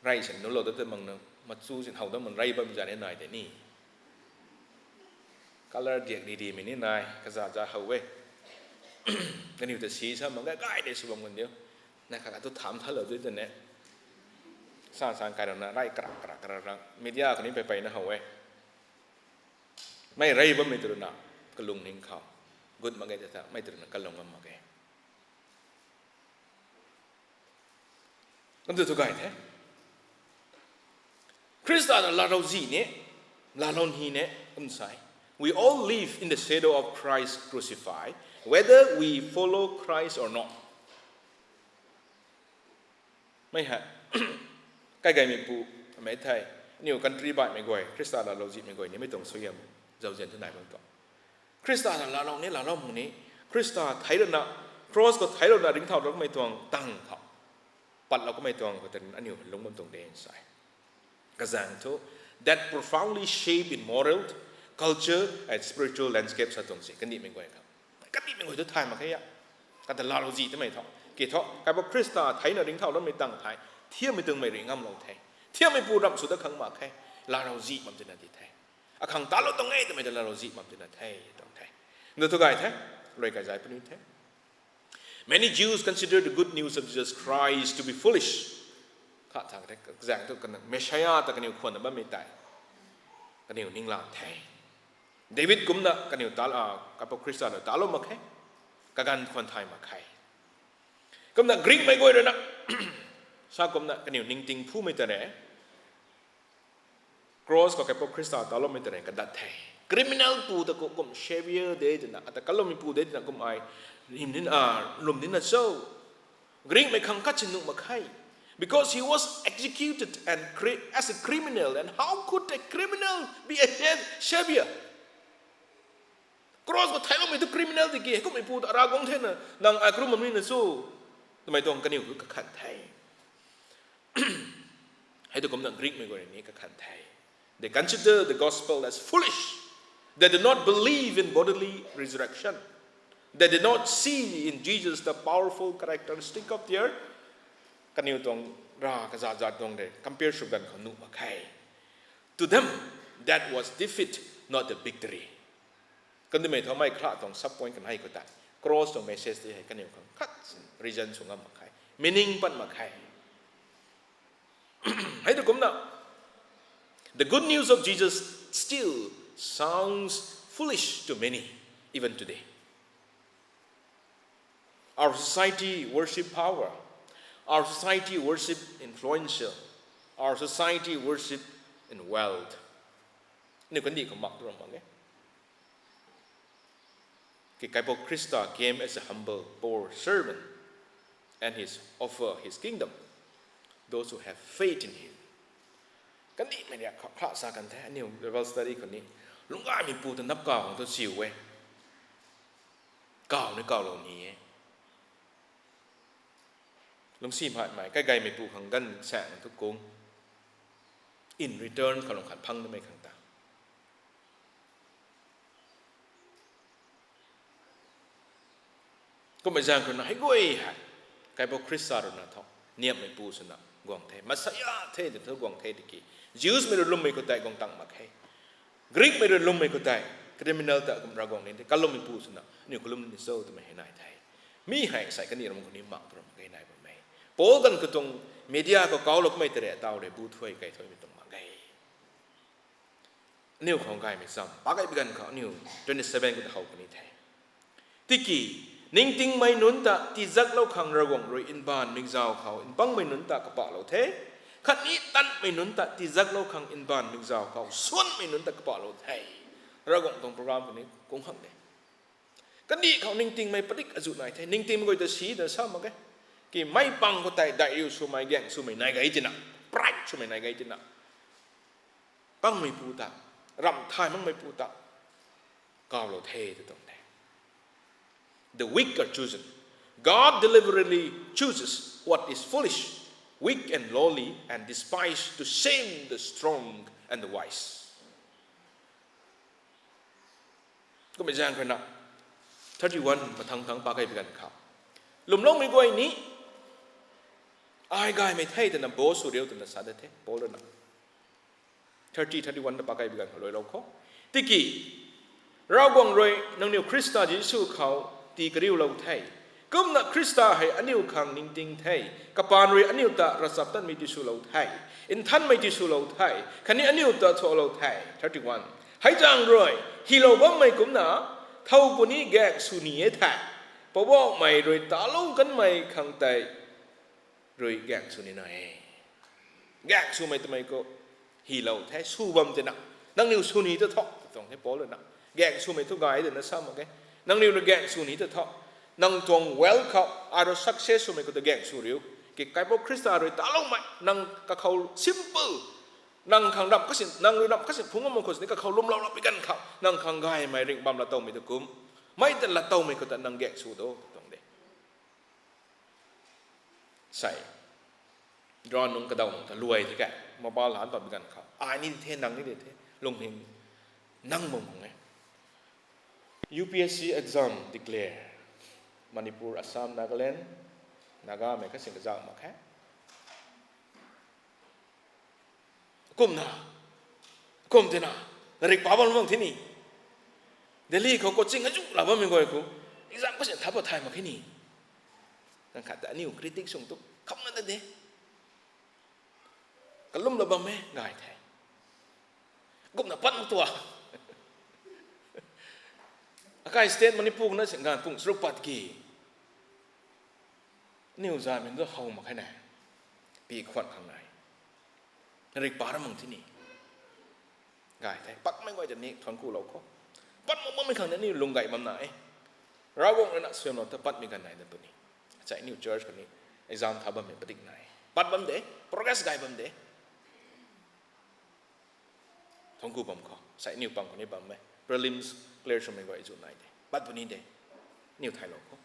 Rey sin nunlou dat ta mang na, machu sin how dat mang rey bammei zat ni nai tei ni. Colour diak di dimei ni nai, kazat zat how e. Kaniw ta si sa mak ge, gay de sw bam kan diu. Na khat khat thu tham thalou di ta ne. San san kai rana rey krak krak krak krak. Media kani pei peyna how e. Mei rey bammei tu runa kalung ning khou gut mak ge ta tha, mei tu runa kalung ngam mak ge. Kum tu thu gay the. Khrista ta laalou zi ne, laalou ni ne, kum sai. We all live in the shadow of Christ crucified, whether we follow Christ or not. Mei hei, kaigaymeipu, mei thei, aniu country baihmei guay, Khrista laalou zihmei guay ni mei tuang suaihiam zauzian thu nai bam tuang. Khrista ta laalou ni, laalou mung ni, Khrista theic lana, cross khou theic lana ringcthau rau kamei tuang tang khou, patlou kamei tuang khou ta aniu lungc bam tuang de sai. Kazaeng thu, that profoundly shaped in moral, culture and spiritual landscape sa tuang si, kandihmei guay khou. Kandihmei guay thu thay mak khe a. Kata laalou zi twmei thu, ki thu, Kaipouc Khrista theicna ringcthau loumei tang thei, thiammei tuangmei rui ngamlou the. Thiammeipu ramh sw dat khang mak khe, laalou zi bam tina di the. Akhang talou tuang e twmei ta laalou zi bam tina the, tuang the. Ndu thu gay the, rui kai zai puni the. Many Jews consider the good news of Jesus Christ to be foolish. Kha thang the, kazaeng thu kana Messiah ta kaniw khwanna bammei tei kaniw ninglan the. David kumna kaniw tal, a, Kaipouc Khrista ta talou mak khe, kaganv khwan thay mak khe. Kumna Greekmei guay rui na, sa kumna kaniw ningting phumei ta re, cross khou Kaipouc Khrista taloumei ta re kadat the. Criminal pu ta kum, kum saviour de twna, ata kaloumeipu de twna kum ai rim nina, lwm nina cho. Greekmei khang khat si nuh mak khe. Because he was executed and cri-, as a criminal, and how could a criminal be a sa-, saviour? Cross khou theicloumei tu criminal tiki, heikummeipu ta Ravguangc thena, nang ai kru mamrina cho, twmei tuang kaniw kakhan the. Hei tu kumna Greekmei guay ni kakhan the. They consider the gospel as foolish. They do not believe in bodily resurrection. They did not see in Jesus the powerful characteristic of their, kaniw tuang ra kazat zat tuang de compare sw ganv khou nuh mak khe. To them, that was defeat, not the victory. Kandihmei thaumei kha tuang sub point kan hei khou tei, cross tuang message tei hei kaniw khang khat sin reason sw ngam mak khe, meaning pat mak khe. Hei tu kumna, the good news of Jesus still sounds foolish to many, even today. Our society worship power. Our society worship influential. Our society worship in wealth. Niw kandih khou mak tu ram mak e. Ki Kaipu Khrista came as a humble, poor servant, and he's offer his kingdom those who have faith in him. Kandihmei ria kha, kha sa kan the, aniu Bible study khou ni, lungcgaymeipu ta nap kaw khang tu siu e. Kaw ni kawlou ni e. Lungcsimei, kaigaymeipu khang ganv saeng tu kung. In return, kalung khat phang namei khang ta. Kummei zaeng khou na hei guay hei, Kaipu Khrista rui na thu, niamhmeipu swna guang the, Messiah the twna thu guang the tiki, Jewsmei rui lwmmei khou tei guang tang mak khe. Greekmei rui lwmmei khou tei, criminal ta kum Ravguangc ni the, kalummeipu swna, aniu kalum ni cho twmei hei nai the. Mi hei sei kaniw ram khou ni mak tu ram kei nai bammei. Paul ganv khou tuang media khou kawlou kummei tei re, taw re, bu thuy kai thuymei tuang mak ge. Aniu khou gaymei cham, pakai bi ganv khou aniu twenty seven khou ta how puni the. Tiki, ningtingmei nunc ta tiizaklou khang Ravguangc rui mbaanv mikzau khou mpangmei nunc ta kapahlou the. Khatni tanmei nunc ta tiizaklou khang mbaanv mikzau khou suanmei nunc ta kapahlou the. Ravguangc tuang program khou ni kung khang de. Kandih khou ningtingmei padik azuh nai the, ningtingmei guay ta si twna sa mak ge. Ki meic pang khou tei daihriu swmei, gaeng swmei nai gay tina, pride swmei nai gay tina, pangmeipu ta, ramh thay makmeipu ta kawlou the tw tuang the. The weak are chosen. God deliberately chooses what is foolish, weak and lowly, and despised to shame the strong and the wise. Kummei zaeng khou na, thirty one mathang thang pakai bi ganv khou, lwmloumei guay ni, ai gaymei the twna boast sw riu twna sa de the, Paul rui na. Thirty, thirty one ta pakai bi ganv khou luailou khou. Tiki, Ravguangc rui nangniw Khrista Jisu khou tii kariulou the. Kumna Khrista hei aniu khang ningting the. Kapaan rui aniu ta ravchaptatmei tiswlou the. Nthanmei tiswlou the. Khatni aniu ta thuaklou the. Thirty one. Hei zaeng rui, hylou bammei kumcna, thow puni gaeng sw ni e the. Poubauhmei rui talou kanmei khang tei rui gaeng sw ni na e. Gaeng swmei twmei khou hylou the, sw bam tina. Nangniw sw ni ta tho, tw tuang the Paul rui na. Gaeng swmei thu gay twna sa mak ge. Nangniw rui gaeng sw ni ta tho. Nang tuang wealth khou, ai rui success swmei khou ta gaeng sw riu. Ki Kaipu Khrista rui taloumei, nang kakhou simple. Nang khang ramh kasin, nang rui ramh kasin phungc ngam mak khou sini kakhou lwmlou rap pi ganv khou, nang khang gaymei ringh bam latowmei ta kum. Mei ta latowmei khou ta nang gaeng sw do, tw tuang de. Sei. Drone nunc kadaw nunc ta luai the ke. Mobile han pat bi ganv khou, ai ni di the, nang ni di the. Lungning nang bam khang e. U P S C exam declare. Manipur, Assam, Nagaland, Nagamei kasing kazauh mak khe. Kumna, kum tina, larik pa bam bam thi ni. Delhi khou coaching azuh la bammei guay khou, exam kasin tha pat thay mak khe ni. Nang khat ta aniu critic sung tu khamna ta de. Kalum la bam e, gay the. Kumna pat mak tua. Akai state Manipur na sing ganv pung charuk pat ki, aniu zamin tu how mak khe na. Pi khwan khang nai. Larik pa ra mang thi ni. Gay the, patmei guay ta ni thuanc kulou khou. Pat mak bammei khang ni aniu lung gay bam na e. Ravguangc rui na suaimlou ta patmei ganv nai na puni. Achai aniu church khou ni exam tha bammei padik nai. Pat bam de, progress gay bam de. Thuanc ku bam khou, sai aniu pang khou ni bam e. Prelims clear swmei guay zu nai de. Pat puni de. Aniu thaylou khou.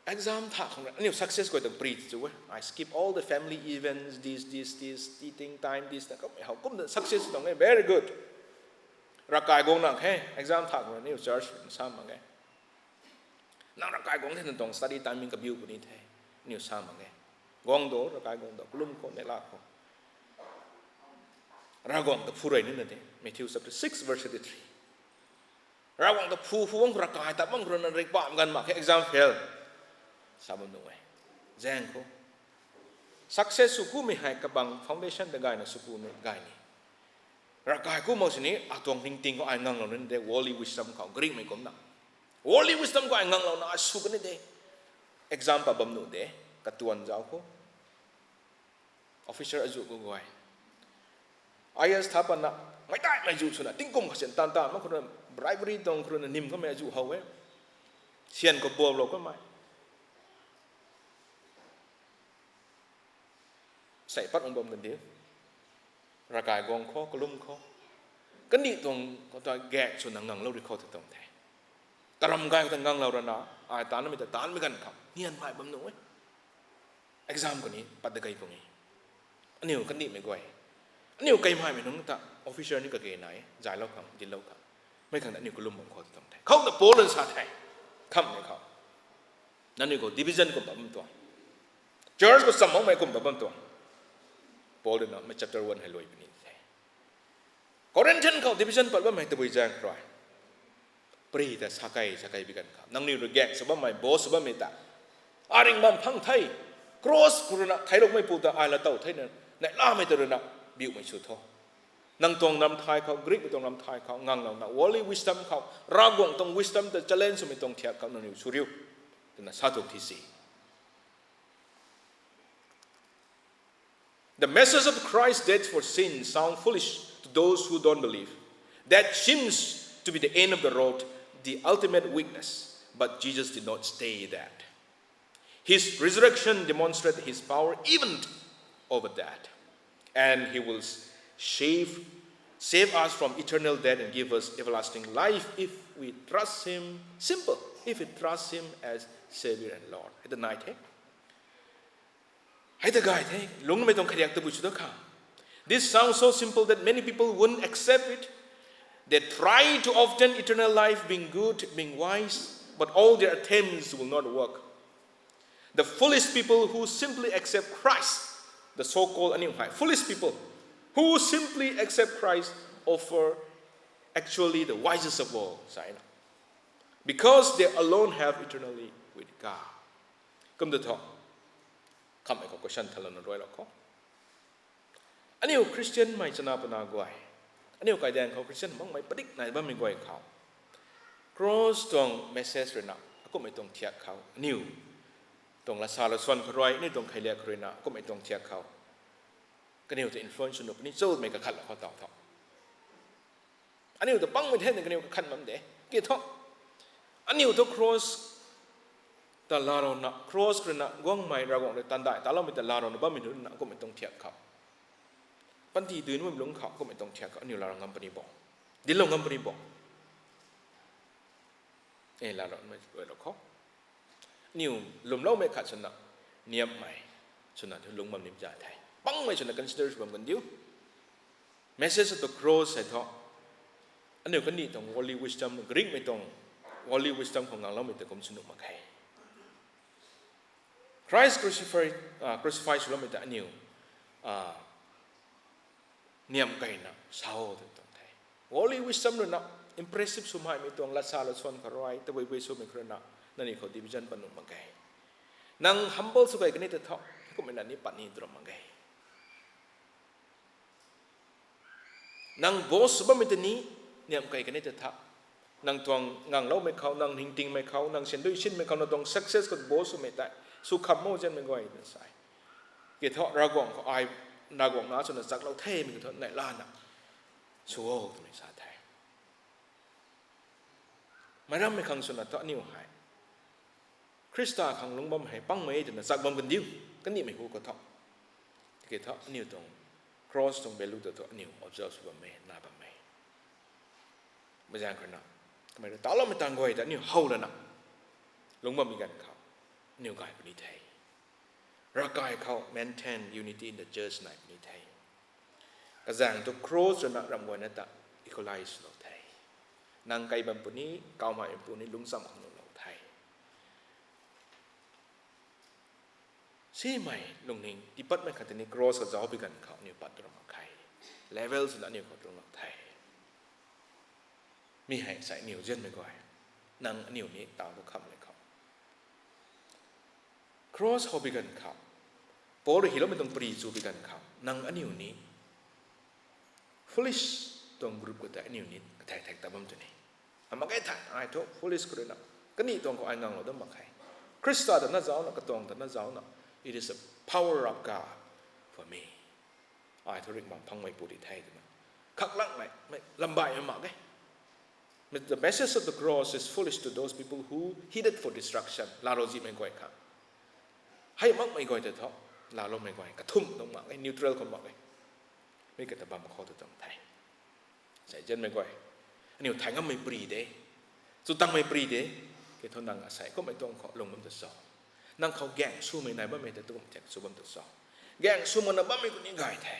Exam tha khang rui, aniu success guay ta pri chu e. I skip all the family events, this, this, this, eating time, this, that. Kum, how kum the success tuang e, very good. Ravkai guang nang khe, exam tha khang rui aniu church sam mak e. Nang ravkai guang the, nang tuang study timing kabiu puni the. Aniu sa mak e. Guang do, ravkai guang do, kalum khou, neihla khou. Ravguangc ta phu rey nina de. Matthew chapter six verse thirty-three. Ravguangc ta phu, phu bam khou ravkai ta bam khou rui na rik pam ganv mak khe, exam fail sa bam nuh e. Zaeng khou success sw kumei hei kabang foundation ta gayna sw kumei gay ni. Ravkai ku mak sini atuang ningting khou ai nganglou nina de, worldly wisdom khou, Greekmei kumna. Worldly wisdom khou ai nganglouna ai sw kani de. Exam pat bam nuh de, katuan zauc khou. Officer azuh khou guay, I A S tha patna, meidaimei zuh swna, tingkum kasian tan tan mak khou rui, bribery tuang khou rui na nim kamei azuh how e. Syan khou buaklou kamei. Sei pat ung bam kan diu. Ravkai guang khou, kalum khou. Kandih tuang khou ta gak swna nganglou ri khou ta tuang the. Taram gay khou ta nganglou rana, ai taanmei ta taanmei ganv khou nian mai bam nuh e. Exam khou ni pat da kei pung e. Aniu kandihmei guay, aniu kaimaimei nunc ta officer ni kage nai e, zaylou khang, dinclou khang. Mei khang ta aniu kalum bam khou ta tuang the. Khou ta Paul rui sa the. Khamhmei khou, nangniw khou division kum ta bam tuang, church khou cham makmei kum ta bam tuang. Paul rui na mei chapter one hei luai puni the. Corinthian khou division pat bammei tabui zaeng khou rui, pari ta sa kei, sa kei bi ganv khou, nangniw rui gak sw bammei, boss sw bammei ta, aring bam phang the, cross khou rui na theilukmei pu ta ai la tow thena, neihlamei ta rui na biumei sw tho. Nang tuang ram thay khou, Greekmei tuang ram thay khou nganglouna, worldly wisdom khou, Ravguangc tuang wisdom ta challenge swmei tuang thiak khou nangniw sw riu, twna sa tuang thi si. The message of Christ's death for sin sounds foolish to those who don't believe. That seems to be the end of the road, the ultimate weakness. But Jesus did not stay that. His resurrection demonstrated his power even over that. And he will save, save us from eternal death and give us everlasting life if we trust him, simple, if we trust him as Savior and Lord. Hei ta nai the. Hei ta gay the, lungmei tuang khariak tabui sw da kha. This sounds so simple that many people wouldn't accept it. They try to obtain eternal life, being good, being wise, but all their attempts will not work. The foolish people who simply accept Christ, the so-called aniu hei, foolish people who simply accept Christ offer actually the wisest of all, sa na. Because they alone have eternally with God. Kum ta tho, khamhmei khou question thalouna ruailou khou. Aniu Christian mei chana pana guay, aniu kaidaeng khou Christian makmei padik nai bammei guay khou, cross tuang message rui na, akumhmei tuang thiak khou, aniu tuang lasa lasuan khou rui, aniu tuang kheiliak khou rui na, akumhmei tuang thiak khou, kaniw ta influence sw nuh puni cho twmei kakhatlou khou taw tho. Aniu ta pangmei the twna kaniw kakhan bam de. Ki thu, aniu thu cross ta laalouna, cross khou rui na guangmei Ravguangc rui tandai taloumei ta laalouna bammei nunc na akumhmei tuang thiak khou, panty dui nuhmei lungc khou, akumhmei tuang thiak khou aniu laalou ngam puni bo, dinclou ngam puni bo. E, laaloumei ruailou khou, aniu lwmloumei khat swna, niamhmei swna thu lungc bam ni za the. Pangmei swna consider sw bam kan diu. Message of the cross hei thu, aniu kandih tuang worldly wisdom, Greekmei tuang worldly wisdom khou ngangloumei ta kum sw nuh mak khe. Christ crucified, uh, crucify swloumei ta aniu, uh, niamh keyna sa o tw tuang the. Worldly wisdom rui na impressive swmei mei tuang lasa lasuan khou rui, tabui bui swmei khou rui na, nangniw khou division pat nuh mak ge. Nang humble sw key kani ta thu, kumhmei na ni pat ni tw ram mak ge. Nang boss sw bammei ta ni, niamh key kani ta tha, nang tuang ngangloumei khou, nang ningtingmei khou, nang sindui sinmei khou, nang tuang success khou boss swmei tei, sw kham mo zanmei guay na sa e. Ki thu Ravguangc khou ai, Ravguangc na swna chaklou themei ki thu neihlana sw o twmei sa the. Meic rammei khang swna thu aniu hei Khrista khang lungc bam hei pangmei twna chak bam kandiu, kandihmei hu khou thu. Tiki thu aniu tuang cross tuang value ta thu aniu observe sw bammei, na bammei. Mei zaeng khou na, kamei rui taloumei tang guay ta aniu how lana lungc bammei ganv khou aniu gay puni the. Ravkai khou maintain unity in the church nai puni the. Kazaeng tu cross rui na ramh guayna ta equalize lou the. Nang kai bam puni, kaumei puni lungc cham khang lou the. Tiimei lungning tiipatmei khat tei ni cross khou zauc bi ganv khou aniu pat tu ram mak khe. Level swna aniu khou tu mak the. Mi hei sai aniu zianmei guay. Nang aniu ni taw tu khamhmei khou. Cross khou bi ganv khou. Paul rui hyloumei tuang pari chu bi ganv khou. Nang aniu ni foolish tuang group khou tei aniu ni kathei thek ta bam tu ni. Amak e thei, ai thu foolish khou rui na. Kani tuang khou ai nganglou dam mak khe. Khrista ta na zaucna, katuang ta na zaucna. It is a power of God for me. Ai thu ringh bam phangmei pu di the twna. Khaklangmei, mei, lambaimei mak e. The message of the cross is foolish to those people who headed for destruction. Laalou zihmei guay khang. Hei makmei guay ta thu, laaloumei guay kathumh tuang mak e, neutral khou mak e. Mi kata bam khou tu tuang the. Sai zianmei guay. Aniu thay ngammei pari de. Chu tangmei pari de. Kei thu nang asei kummei tuang khou lung bam ta cho. Nang khou gaeng swmei nai bammei ta tu kum thek sw bam ta cho. Gaeng sw makna bammei khou ni gay the.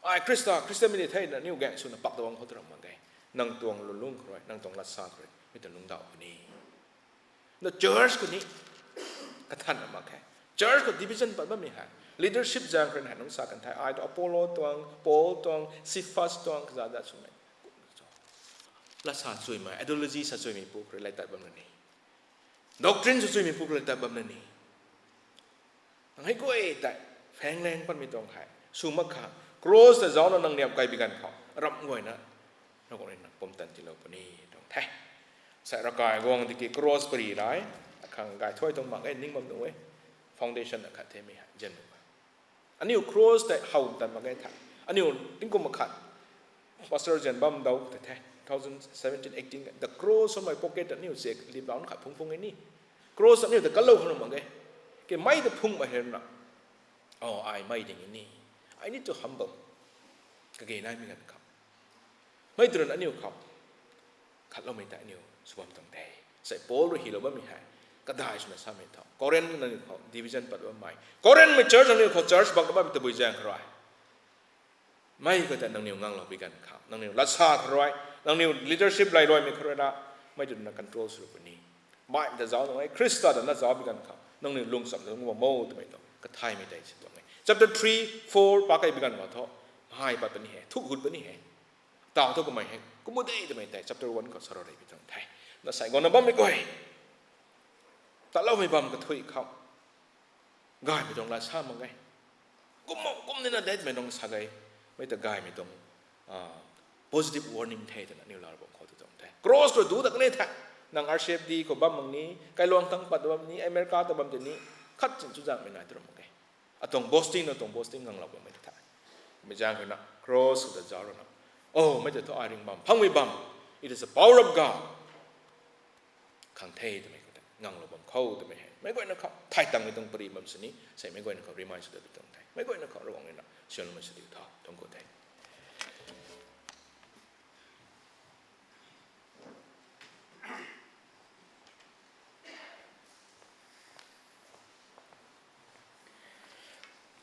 Ai Khrista, Khristianmei ni the na aniu gaeng swna pak ta bam khou tu ram mak ge. Nang tuang lulung khou rui, nang tuang latsa khou rui, mi ta lungcdauh puni. Na church khou ni, kathan mak khe. Church khou division pat bammei hei. Leadership zaeng khou rui hei nung sa kan the. Ai tu Apollo tuang, Paul tuang, Cephas tuang, kaza da swmei. Lat sa chuimei, ideology sa chuimei pu khou rui lai tat bam na ni. Doctrine sa chuimei pu khou rui lai tat bam na ni. Nang hei guay tei, phaenglang patmei tuang hei. Sw mak kha, cross ta zaucna nang niam kai bi ganv khou. Ram guayna, nang khou rui na pumtan tiilou puni tuang the. Sai ravkai guang tiki cross pari lai, akhang gay thuay tuang mak e ning bam nuh e. Foundation akhat the mi hei, zian nuh e. Aniu cross tei how tan mak ge tha. Aniu tingkum akhat. Pastor zian bam dau tei the. Two thousand seventeen, eighteen, the cross on my pocket aniu se lim bau khat phung phung e ni. Cross aniu ta kalou khang mak ge. Kei mei ta phung mak he na. Oh, ai mei ding e ni. I need to humble. Kage naimei ganv khou. Mei tu rui na aniu khou. Khatloumei ta aniu sw bam tuang de. Sai Paul rui hylou bammei hei. Kadai swna samei thu. Corinth nangniw khou division pat bammei. Corinthmei church nangniw khou church bak bammei tabui zaeng khou rui. Mei khou ta nangniw nganglou bi ganv khou. Nangniw latsa khou rui. Nangniw leadership lailuaimei khou rui na. Mei tu na control sw puni. Mei ta zauc nung e, Khrista ta na zauc bi ganv khou. Nangniw lungcham ta lung bam mo twmei tu. Kathaymei tei si tuang e. Chapter three, four pa kai bi ganv khou thu. Mei pat puni he. Thuk gut puni he. Taw thu kamei hei, kumna de twmei tei chapter one khou sa rou rei pi tuang the. Na sai guangna bammei guay. Taloumei bam kathui khou. Gaymei tuang lat sa mak ge. Kum mak, kum nina de twmei tuang sa ge. Mei ta gaymei tuang, ah, positive warning the twna aniu laa bam khou tu tuang the. Cross khou duc ta kan e the. Nang R C F D khou bam mak ni, kailuang tang pat bam ni, America ta bam tei ni, khat chin chuzaenghmei nai tu ram mak ge. Atuang boasting, atuang boasting nganglou bammei ta the. Mei zaeng khou na, cross khou ta zauc rana. Oh, mei ta thu ai ringh bam, phangmei bam. It is the power of God. Khang the twmei khou ta, nganglou bam khou twmei hei. Meic guayna khou, thay tangmei tuang pari bam sini, sei meic guayna khou remind sw ta bi tuang the. Meic guayna khou Ravguangc rui na, sianloumei sw diu tho, tuang khou the.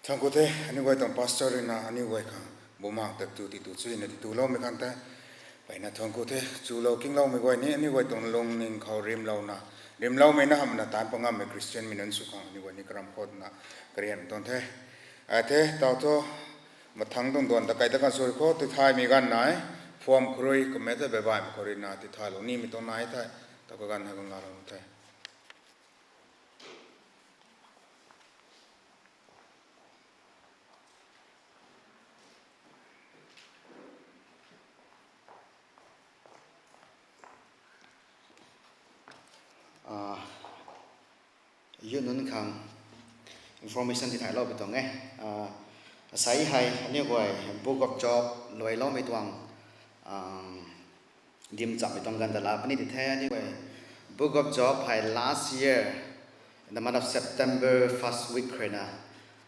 Thuancku the, aniu guay tuang pastor rui na, aniu guay khang, bumaeng tak tu titu chuina tituloumei khang the. Mpeyna thuancku the, chulou kingloumei guay ni, aniu guay tuang lungning khou rimlouna, rimloumei na hamhna taanc pangammei Christianmei nunc sw khang, aniu guay ni karam khou na, karian tuang the. A the, taw thu, mathangc tuang duan ta kai ta kan sw khou, tithaymei ganv nai, form khou rui, kummei ta baibaimei khou rui na, tithaylou nimei tuang nai the, taw kaganv hei kangalou the. Youth nunc khang information tithaylou pi tuang e. Asei hei aniu guay Book of Job luailoumei tuang dimchamhmei tuang ganv ta laa puni ti the. Aniu guay Book of Job hei last year in the month of September first week khou rui na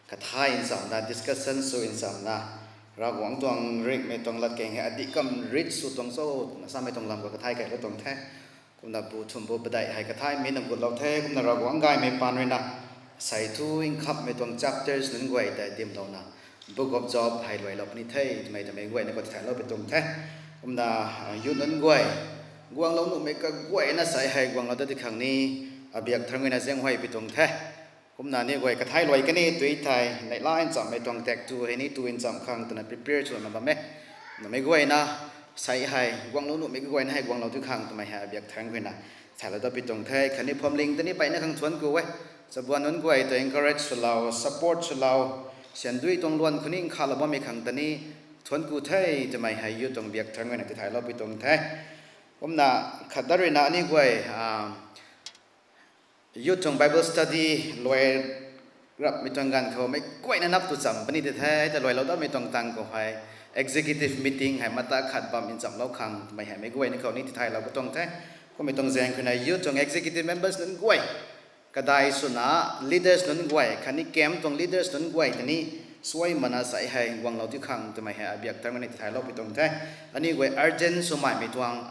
kathay nchamna, discussion sw nchamna, Ravguangc tuang ringhmei tuang latkaeng hei adih kam read sw tuang cho twna samei tuang lam khou kathay kailou tuang the. Kumna bu thum bu padeih hei kathaymei na gutlou the, kumna Ravguangc gaymei paan rui na, sei thu nkhamhmei tuang chapters nunc guay tei dimlouna, Book of Job hei luailou puni the twmei twmei guayna khou tithaylou pi tuang the. Kumna youth nunc guay, guanglou nuhmei kaguayna sei hei guanglou ta ti khang ni, abiak thangc guayna zaenghuay pi tuang the. Kumna ni guay kathai luai kani tui thei, neihla nchammei tuang tak tu hei ni tu ncham khang twna prepare swna bam e. Namei guayna, sei hei guanglou nuhmei guayna hei guanglou tu khang twmei hei abiak thangc guayna thaylou dat pi tuang the. Khatni phuamling tei ni peyna khang thuanc ku e. Chabuan nunc guay ta encourage swlou, support swlou, syan dui tuang luan khou ni nkhalou bammei khang ta ni thuanc ku the twmei hei youth tuang biak thangc guayna tithaylou pi tuang the. Kumna khat dat ruina ani guay, youth tuang Bible study luai rapmei tuang ganv khou meic guayna nap tu cham puni ti the, ta luailou datmei tuang tang khou hei executive meeting hei mata khat bam nchamlou khang twmei hei meic guayna khou ni tithaylou pi tuang the. Kummei tuang zaeng khou na youth tuang executive members nunc guay kadai swna leaders nunc guay khatni camp tuang leaders nunc guay ta ni suai mana sei hei guanglou ti khang twmei hei abiak thangc guayna tithaylou pi tuang the. Ani guay urgent swmaimei tuang,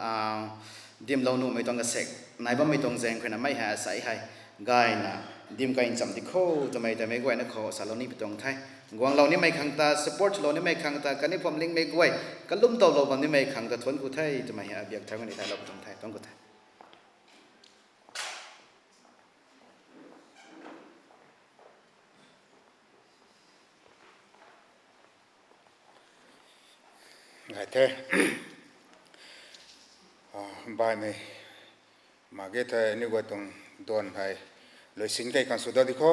dimlou nuhmei tuang kasek nai bammei tuang zaeng khou na mei hei sei hei gayna dim kai ncham di kho twmei ta meic guayna khou salou ni pi tuang the. Guanglou nimei khang ta, support lou nimei khang ta, khatni phuamlingmei guay kalum towlou bam nimei khang ta thuanc ku the twmei hei abiak thangc guayna tithaylou pi tuang the. Thuanc ku the. Gay the. Baihmei mak ge thei aniu guay tuang duan hei luisin kei khang sw dat di kho.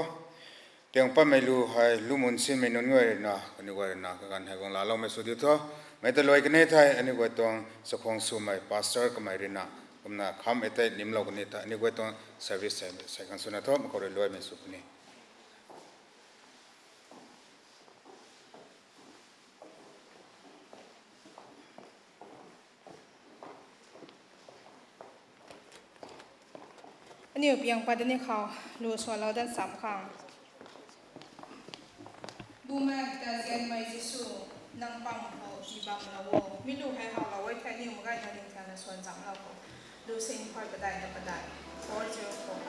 Tiang patmei lu hei lu mun sinmei nunc guay ruina kaniw guay ruina kaganv hei guang laaloumei sw diu tho. Mei ta luai kani thei aniu guay tuang chakhwang swmei pastor kamei ruina kumna kham e tei nimlou kani thei aniu guay tuang service hei sei khang swna tho, makhou rui luaimei sw puni. Aniu piang pat dani khou lu swanlou dan cham khang. Bumaengh ta zianmei Jisu, nang pam khou tii bamlou o. Mi lu hei howlou e thei aniu mak gayna ningthauna swan chamlou khou. Lu sing khuay padeih na padeih, four zero four.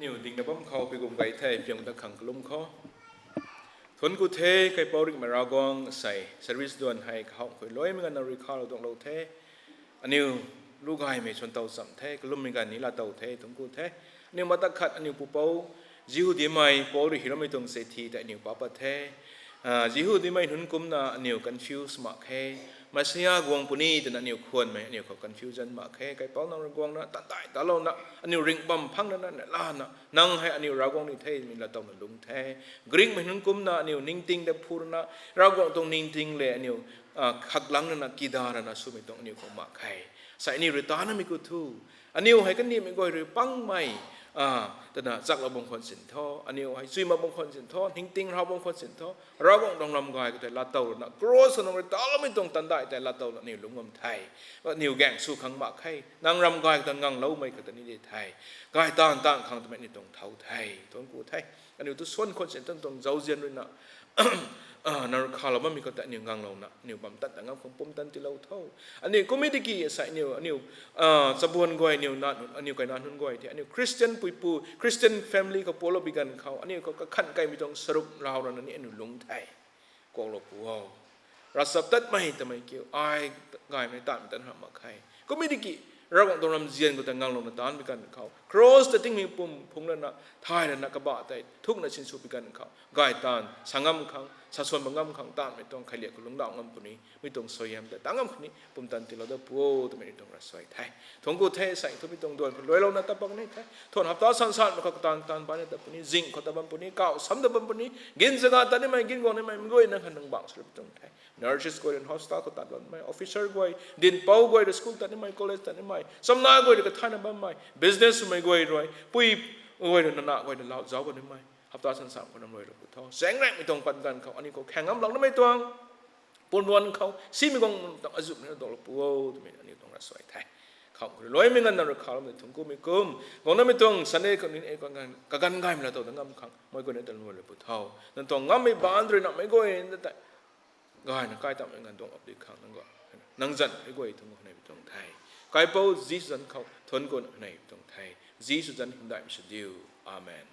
Aniu dingna bam khou pi kum kai the, piang ta khang kalum khou. Thuanc ku the, kaipouc ringhmei Ravguangc, sei service duan hei kahawng khou luaimei ganv na rui khalou tuanglou the. Aniu lu gaymei suan tow cham the, kalummei ganv ni laa tow the, thuanc ku the. Aniu mata khat aniu pupouc, Jihudimei Paul rui hiloumei tuang se thi tei aniu pa pat the. Jihudimei nunc kumcna aniu confuse mak khe. Messiah guang puni twna aniu khwanmei aniu khou confusion mak khe. Kaipouc nang rui guangna tandai talouna aniu ringh bam phang nana lana nang hei aniu Ravguangc ni themei laa towna lung the. Greekmei nunc kumcna aniu ningting ta phu rana Ravguangc tuang ningting le aniu khaklang nana kida rana swmei tuang aniu khou mak khe. Sei aniu rui tanamei khou thu, aniu hei kanimei guay rui pangmei twna chaklou bam khwan sin tho, aniu hei chuy mak bam khwan sin tho, ningting rau bam khwan sin tho, Ravguangc tuang ram gay khou tei laa tow rana cross khou nang rui taloumei tuang tandai tei laa towna aniu lungc bam the. Aniu gaeng sw khang mak khe, nang ram gay khou ta ngangloumei khou ta ni de the. Gay taanv taanv khang twmei aniu tuang thau the, thuanc ku the. Aniu tu suan khwan sin tan tuang zauzian ruina nang rui khalou bammei khou tei aniu nganglouna aniu bam tan ta ngam khang pumtan tiilou tho. Aniu kummei tiki sei aniu, aniu chabuan guay aniu na, aniu kaina nunc guay the, aniu Christian puipu, Christian family khou pualou bi ganv khou aniu khou kakhan kaimei tuang saruk rau rana ni aniu lung the. Kuaklou pu o, ravchaptatmei twmei kiu ai gaymei taanvmei tan hamh mak khe. Kummei tiki Ravguangc tuang ramzian khou ta nganglouna taanc bi ganv khou cross ta tingmei pum phungc lana thay lana kabah tei thukna sinsw bi ganv khou gay taanv sa ngam khang, sa suan bam ngam khang taanvmei tuang khailiak khou lungcdauh ngam puni, mi tuang suaihiam tei ta ngam khani pumtan tiilou da pu o twmei ni tuang ravsuai the. Thuanc ku the, sei thumei tuang duan khou luailouna ta pak ni the. Thuan hapta san sanmei khou kataanv taanv bana ta puni, zing khou ta bam puni, kau sam ta bam puni, gin zaga ta nimei, gin guang nimei, mi guayna kha nang bang sw rap tuang the. Nurses guay rui hospital khou tat bammei, officer guay, dinhpouc guay rui school tat nimei, college tat nimei, chamna guay rui kathayna bammei, business swmei guay rui, pui guay rui nana guay rui lau zauc bam nimei hapta san sanmei khou nang luailou pu tho. Zaengranmei tuang pat ganv khou aniu khou khaeng ngam lak namei tuang pumluan khou simei guang tuang azumhna dolou pu o twmei aniu tuang ravsuai the. Khou khou rui luaimei ganv nang rui khaloumei thuanc kumei kum guang namei tuang Sunday khou ni kaganv gaymei laa tow ta ngam khang mei guayna ta luailou pu tho. Nang tuang ngammei baanc rui namei guayna tei gayna kai tamei ganv tuang ap di khang nang guay, nang zanc hei guay thuanc ku hneimei tuang the. Kaipouc Jisu zanc khou thuanc ku hneimei tuang the. Jisu zanc hymdaihmei sw diu. Amen.